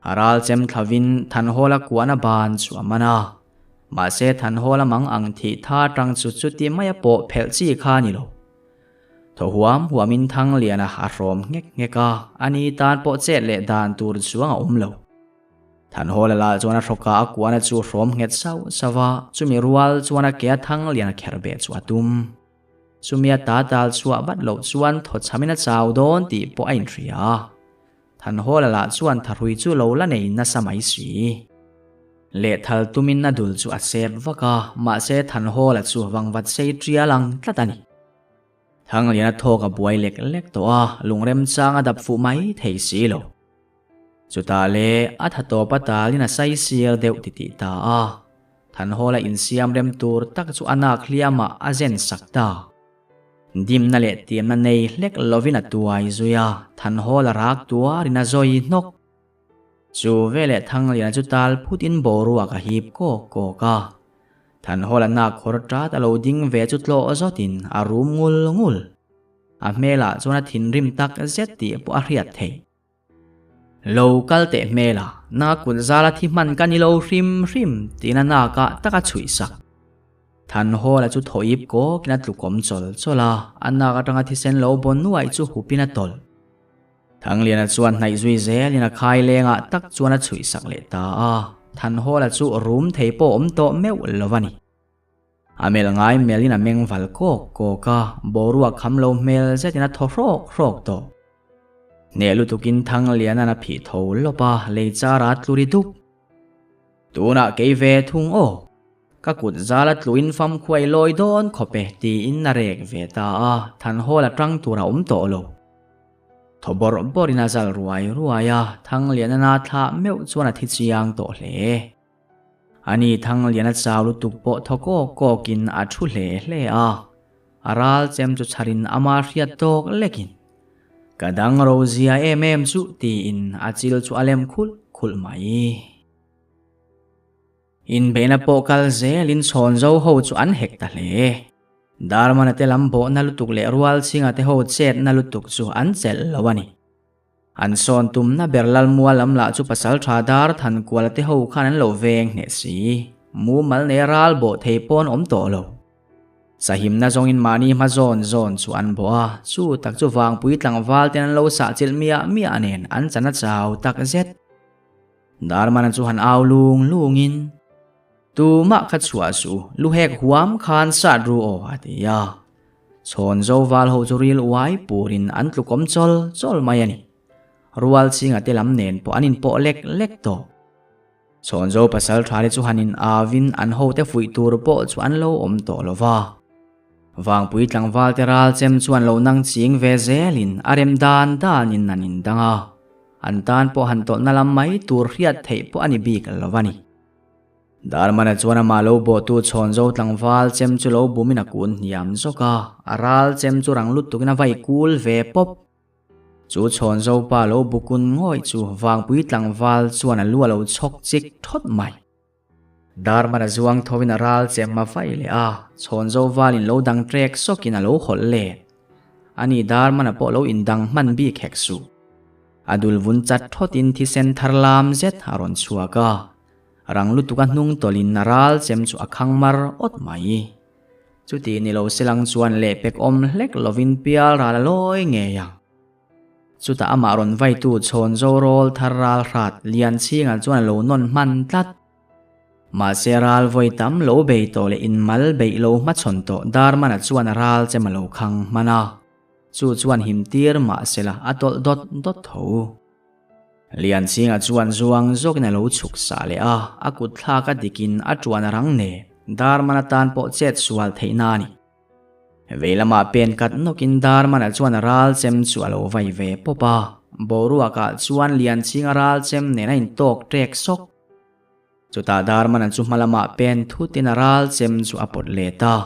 A ral chem thlavin Thanhawla kuahna ban chu a man a. Mahse Thanhawla mang ang thih tha tang chu chuti maia pawh phelh chi kha a ni lo. Thaw huam huamin Thangliana a hrawm nghek nghek a, ani tan pawh chet leh dan tur chuang a awm lo. Thanhawla lah chuan a hrawka a kuahna chu hrawm nghet sauh sauh a, chumi rual chuan a ke a thang lian a kher beh chu a tum. Chumi a ta tal chhuah vat loh chuan thaw chhamin a chau dawn tih pawh a inhria a. Thanhawla lah chuan thahrui chu lo la nei nasa mai si. Lehthal tumin a dul chu a sep vak a, mahse Thanhawla chu vangvat sei tial ang tlat a ni. Thangliana thawk a buai lek lek tawh a, lungremchang a dap fuh mai thei si lo. Chutah le a tha tawp a talin a sai sir deuh ti tih ta a, Thanhawla insiam rem tur tak chu a nak hliamah a zen sak ta. Dimna leh tiamna nei hlek lovin a tuai zui a, Thanhawla rak tuarin a zawi hnawk. Chu veleh Thangliana chu tal phutin boruak a hip kawk kawk a. Thanhawla nak khawr tat a lo ding ve chu tlawh zawtin a rum ngul ngul. A hmelah chuan a thinrim tak zet tih pawh a hriat theih. Lo kal teh hmel a, na kut zala thi hman ka ni lo hrim hrim tiin a nak ah tak a chhuih sak. Thanhawla chu thaw ip kawkin a tlukawm chawl chawl a, a nak atanga thisen lo baw nuaih chu hupin a tawlh. Thangliana chuan hnaih zui zelin a khai lengah tak chuan a chhuih sak leh ta a, Thanhawla chu rum thei pawh awm tawh meuh lo a ni. A melh ngai melhin a meng val kawk kawk a, boruak kham lo hmel zetin a thaw hrawk hrawk tawh. Hneh lutukin Thangliana'n a phih tho lawp a, lei chara a tlu ri dup. Tunah kei ve thung aw, ka kut zal a tluin famkhuai lawi dawn khawp e tiin a rek ve ta a, Thanhawl a tang tur a awm tawh lo. Thaw bawrh bawrhin a zal ruai ruai a, Thangliana'n a thlah meuh chuan a thi chiang tawh hle. Ani Thangliana chau lutuk pawh thaw kawk kawkin a thu hle hle a, a ral chem chu chharin ama hriat tawk lekin, Ka dang ro zia em em chu tiin a chil chu a lem khulh khulh mai. Inbeihna pawh kal zelin chhawn zo ho chu an hek ta hle. Darmana te lam bawhna lutuk leh Rualchhinga te ho chetna lutuk chu an chelh lo a ni. An sawn tumna ber Lalmua lam lah chu pasaltha dar Thankuala te ho khan an lo veng hneh si. Mumal nei ral bawh thei pawn awm tawh lo. Sahimna zawngin mahni hma zawn zawn chu an bawh a, chu tak chu vangpui tlangval ten an lo sah chilh miah miah nen an chan a chau tak zet. Darmana chu han au lung lungin, Tumah kha chhuah suh, lu hek huam khan sat ru aw a ti a. Chhawn zo val ho chu ril uai purin an tlukawm chawl chawl mai a ni. Rual chinga te lam nen pawh an inpawh lek lek tawh. Chhawn zo pasal tha te chu han in avin an hote fuih tur pawh chu an lo awm tawh lo va. Vangpui tlangval te ral chem chuan lo nang ching ve zelin a rem dan danin an indang a. An tan pawh han tawlhna lam mai tur hriat theih pawh a ni bik lo a ni. Darmana chuan amah lo bawhtu chhawn zo tlangval chem chu lo bumin a kun hniam zawk a, a ral chem chu rang lutukin a vai kul ve pawp. Chu chhawn zo pa lo bu kun ngawih chu vangpui tlangval chuan a lu a lo chhawk chik thawt mai. Darman a zuang tho in a ral chem a vai leh a, chhawn zo valin lo dang trek sawkin a lo hawlh let. Ani Darmana pawh lo indang hman bik hek suh. A dul vun chat thawtin thisen thar lam zet a rawn chhuak a, rang lutuk a hnung tawlhin a ral chem chu a khang mar awt mai. Chuti ni lo selang chuan lehpek awm hlek lovin pial ral a lawi ngei ang. Chutah amah rawn vaitu chhawn zo rawl thar ral hrat lian chhingah chuan a lo nawn hman tlat. Mahse ral vawi tam lo bei tawh leh inmal beih lo hmachhawn tawh Darmana chuan a ral chem a lo khang hman a. Chu chuan him tir mahsela a tawlh dawt dawt tho. Lianchhinga chuan zuang zawkin a lo chhuk sah leh a, a kut thlak a dikin a tuan a rang nen Darmana tan pawh chet sual theihna a ni. Vei lamah pen kat nawkin Darmana chuan a ral chem chu a lo vai ve pawp a, boruakah chuan Lianchhinga ral chem nen a intawk ṭek sawk. Chutah Darmana chu hma lamah pen thutin a ral chem chu a pawt let a,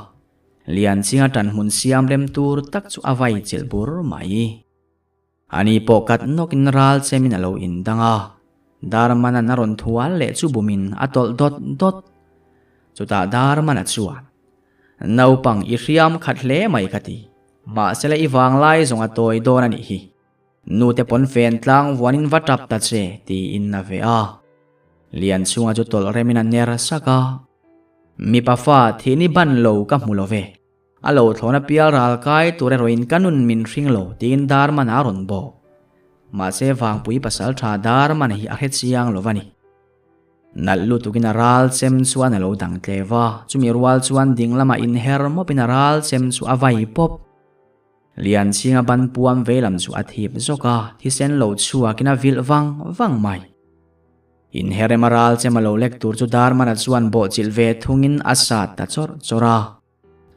Lianchhinga ṭanhmun siam rem tur tak chu a vai chilh bur mai. Ani pawh kat nawkin ral chemin a lo indang a, Darmana'n a rawn thual leh chu bumin a tawlh dawt dawt. Chutah Darmana chuan, Naupang i hriam khat hle mai ka ti, mahsela i vanglai zawng a tawi dawn a nih hi. Nute pawn fen tlang vuanin va tap ta che, tiin a ve a. Lianchhunga chu tawlh remin a ner sak a. Mipa fa thihni ban lo ka hmu lo ve. A lo thlawna pial ral kai tur erawhin ka nun min hring lo, tiin Darman a rawn bawk. Mahse Vangpui pasaltha Darman hi a hre chiang lo va ni. Nalh lutukin a ral chem chuan a lo dang tlev a, chumi rual chuan ding lamah inher mawpin a ral chem chu a vai pawp. Lianchhinga ban puam veilam chu a thip zawk a, thisen lo chhuakin a vilh vang vang mai. Inherem a ral chem a lo lek tur chu Darmana chuan bawhchilh ve thungin a sat ta chawrh chawrh a.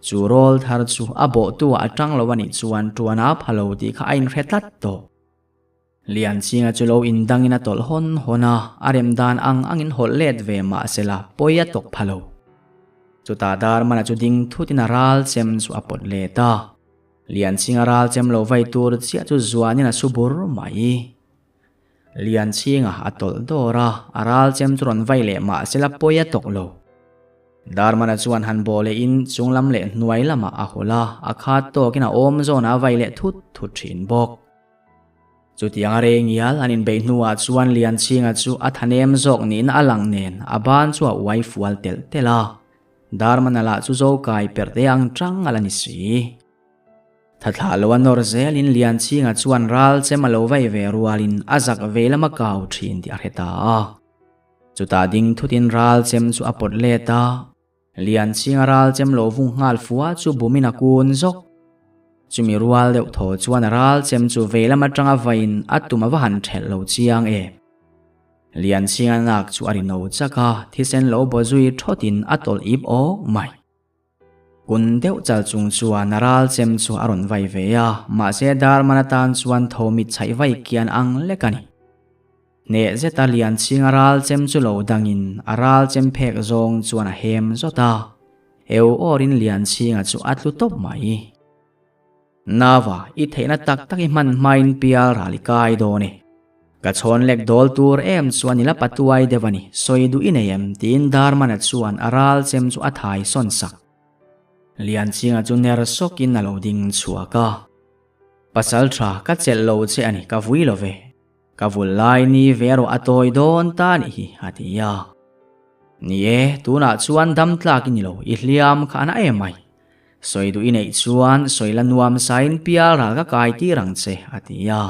Chu rawl thar chu a bawhtu ah a tang lo a nih chuan tuan a pha lo tih kha a inhre tlat tawh. Lianchhinga chu lo indangin a tawlh hawn hawn a, a rem dan ang angin hawlh let ve mah sela pawi a tawk pha lo. Chutah Darmana chu ding thutin a ral chem chu a pawt let a. Lianchhinga ral chem lo vai tur chiah chu zuanin a su bur mai. Lianchhinga a tawlh dawr a, a ral chem chu rawn vai leh mah sela pawi a tawk lo. Darmana chuan han bawh leh in chung lam leh hnuai lamah a hawlh a, a khat tawkin a awm zawnah a vai leh thut thut thin bawk. Chutiang a rei ngial an inbeih hnuah chuan Lianchhinga chu a thanem zawk nihna a lang nen a ban chu a uai fual telh telh a, Darmana lah chu zo kai perh te ang chang a la ni si. Thathlah lo a nawr zelin Lianchhinga chuan ral chem a lo vai ve rualin a zak vei lam a kau thin tih a hre ta a. Chutah ding thutin ral chem chu a pawt let a. Lianchhinga ral chem lo vung nghal fua chu bumin a kun zawk. Chumi rual deuh thaw chuan a ral chem chu vei lam atanga vaiin a tum a va han thelh lo chiang em. Lianchhinga nak chu a ri no chak a, thisen lo baw zui thawtin a tawlh ip awk mai. Kun deuh chal chung chuan a ral chem chu a rawn vai ve a, mahse Darman atan chuan tho mit chhaih vai kian ang lek a ni. Hneh zeta Lianchhinga ral chem chu lo dangin a ral chem phek zawng chuan a hem zawt a, eu awrin Lianchhinga chu a tlu tawp mai. Nava, i theihna tak tak i hman hmain pial ral i kai dawn e. Ka chhawn lek dawl tur em chuan i la patuai deuh a ni, sawi duh i nei em? tiin Darmana chuan a ral chem chu a thai sawn sak. Lianchhinga chu ner sawkin a lo ding chhuak a. Pasal tha, ka chelh lo che a ni, ka vui lo ve. Ka vul lai ni ve erawh a tawi dawn ta nih hi, a ti a. Ni e, tunah chuan dam tlak i ni lo, i hliam kha a na em mai. Sawi duh i neih chuan sawi la nuam sain pial ral ka kai tir ang che, a ti a.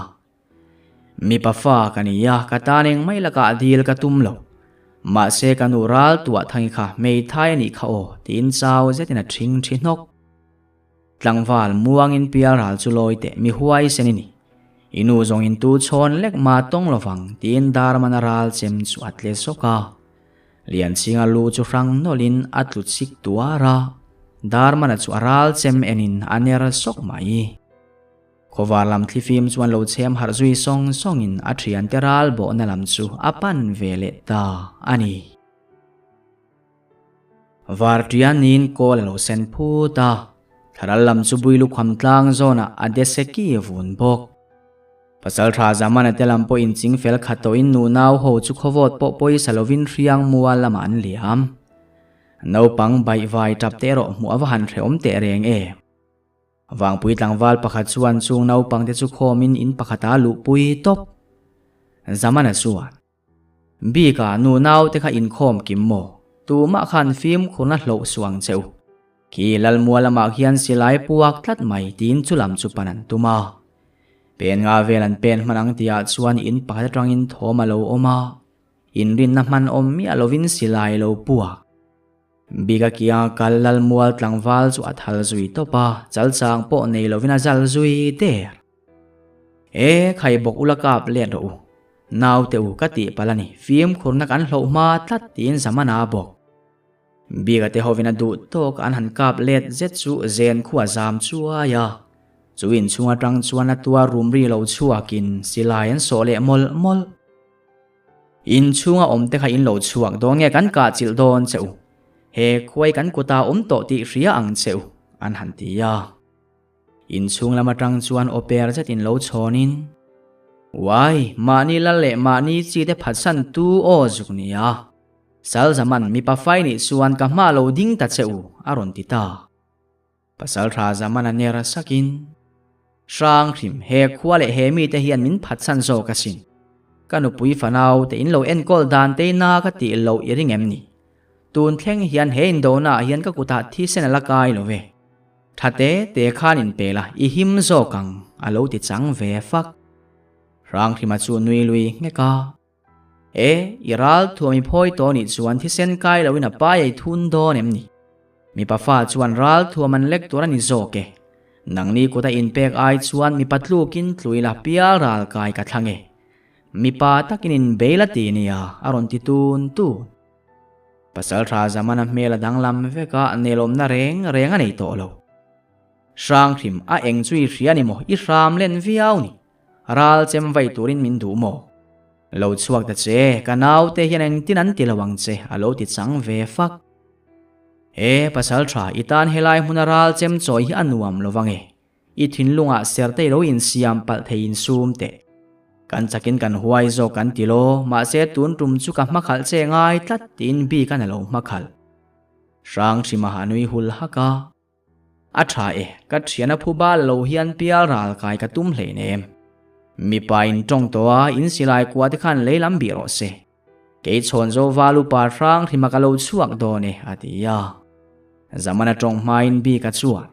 Mipa fa ka ni a, ka tan eng mai lakah dil ka tum lo. Mahse ka nu ral tuah thangi kha hmeithai a nih kha aw, tiin chau zetin a ṭhing ṭhi hnawk. Tlangval muangin pial ral chu lawi teh mi huaisen i ni. I nu zawngin tu chhawn lek ma tawng lovang tiin Darmana ral chem chu a tle sawk a. Lianchhinga lu chu hrang nawlhin a tlu chik tuar a, Darmana chu a ral chem enin a ner sawk mai. Khawvar lam thlifim chuan lo chhem harh zui sawng sawngin a thiante ral bawhna lam chu a pan ve leh ta a ni. Varṭianin kawl a lo sen phut a, thlaral lam chu Builukham tlang zawnah a deseki vun bawk. Pasalṭha Zamana te lam pawhin ching fel khat tawhin nunau ho chu khawvawt pawh pawisa lovin hriang mual lamah an liam. Naupang baihvai tap te erawh hmuh a va han hrehawm teh reng em. Vangpui tlangval pakhat chuan chung naupang te chu khawmin in pakhatah a luhpui tawp. Zamana chuan, Bika nu nau te kha inkhawm kim maw? Tumah khan fimkhurna hloh suh ang che u. Khi Lalmua lamah khian silai puak tlat mai tiin chu lam chu pan an tum a. Pen nga vel an pen hman ang tihah chuan in pakhat atangin thawm a lo awm a, inrinna hman awm miah lovin silai lo puak. Bika kianga kal Lalmual tlangval chu a thal zui tawp a, chalchang pawh nei lovin a zal zui der. E, khai bawk ula kap let rawh u. Naute u ka tih palh a ni, fimkhurna kan hloh hma tlat tiin Zamana bawk. Bika te hovin a duh tawk an han kap let zet chu zen khu a zam chuai a. Chu inchhung atang chuan a tuar rum ri lo chhuakin silai an sawh leh mawlh mawlh. Inchhunga awm te kha in lo chhuak dawn nge kan kah chilh dawn che u. He khuai kan kutah awm tawh tih hria ang che u, an han ti a. Inchhung lam atang chuan aw per zetin lo chhawnin, Uai, mahni lal leh mahni chi te phatsan tu aw zuk nia. Sal Zaman mipa fai nih chuan ka hma lo ding ta che u, a rawn ti ta. Pasaltha Zaman a ner sakin, Hrang hrim, he khua leh he mite hian min phatsan zawk asin. Ka nupui fanau te in lo enkawl dan te na ka tih loh i ring em ni? Tun thleng hian he indona ah hian ka kutah thisen a la kai lo ve. Tha te te khan in pe la, i him zawk ang, a lo ti chang ve fak. Hranghrima chu nui lui nghek a. E, i ral thuam i phawi tawh nih chuan thisen kai loin a pai ei thun dawn em ni? Mipa fa chuan ral thuam an lek tur a ni zawk e. Nangni kut a inpek ai chuan mipa tlukin tlui la pial ral kai ka thlang e. Mipa takin in bei la ti nia, a rawn ti tun tun. Pasaltha Zamana hmel a danglam vek a, nelawmna reng reng a nei tawh lo. Hranghrim a eng chu i hria ni maw? I hram len viau ni. Ral chem vai turin min duh maw? Lo chhuak ta che, ka naute hian engtin an ti lo ang che, a lo ti chang ve fak. E, Pasaltha, i tan helai hmuna ral chem chawi hi a nuam lo vang e. I thinlungah sertei lo insiam palh thei insum teh. Kan chakin kan huai zawk kan ti law, mahse tun tum chu ka hmakhalh che ngai tlat tiin bik a na lo hmakhalh. Hranghrima a nui hul hak a. A tha e, ka thian a phu bal lo hian pial ral kai ka tum hleinem. Mipa in tawng tawh a, in silai kua te khan lei lam bih rawh se. Kei chhawn zo val upa Hranghrima ka lo chhuak dawn e, a ti a. Zamana tawng hmain bik a chuan.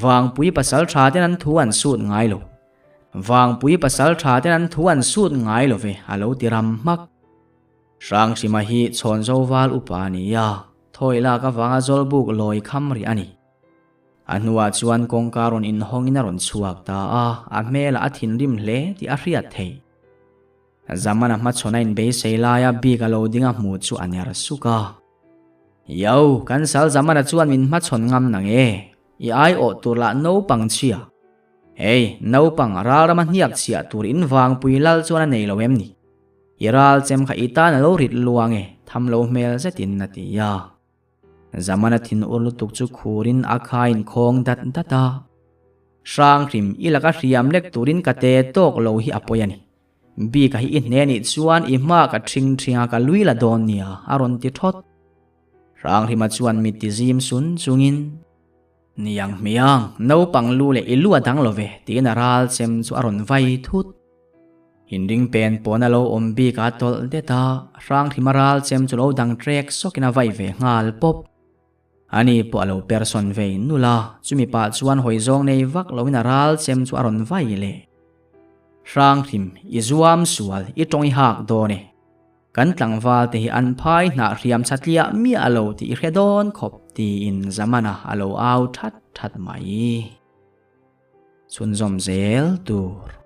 Vangpui pasal tha ten an thu an sut ngai lo. Vangpui pasal tha ten an thu an sut ngai lo ve, a lo ti ram hmak. Hranghrima hi Chhawnzo val upa a ni a, thawi lak avanga Zawlbuk lawi kham rih a ni. A hnuah chuan kawngka rawn inhawngin a rawn chhuak ta a, a hmelah a thinrim hle tih a hriat theih. Zamana hmachhawn a inbeisei laia bik a lo ding a hmuh chu a ner suk a. Yo, kan sal Zamana chuan min hmachhawn ngam nang e, i aiawh tur lah naupang chhia. Hei, naupang ralrama hniak chhiah tur in vangpui lal chuan a nei lo em ni? I ral chem kha i tan a lo rit luang e, tham lo hmel zetin a ti a. Zamana thin ur lutuk chu khurin a khain khawng dat dat a. Hranghrim, i laka hriam lek turin ka te tawk lo hi a pawi a ni. Bika hi i hne nih chuan i hma ka ṭhing ṭhing a ka lui la dawn nia, a rawn ti ṭhawt. Hrangrima chuan mit ti zim sun chungin, Niang hmiang, naupang lu leh i lu a dang lo ve, tiin a ral chem chu a rawn vai thut. Inring pen pawn a lo awm bik a tawlh det a, Hrangrima ral chem chu lo dang ṭek sawkin a vai ve nghal pawp. Ani pawh a lo persawn vei nulh a, chumi pah chuan hawi zawng nei vak loin a ral chem chu a rawn vai leh. Hranghrim, i zuam sual, i tawng i hak dawn e. Kan tlangval te hi an phai hnah hriam chatliah miah lo tih i hre dawn khawp, tiin Zamana a lo au that that mai. Chhunzawm zel tur.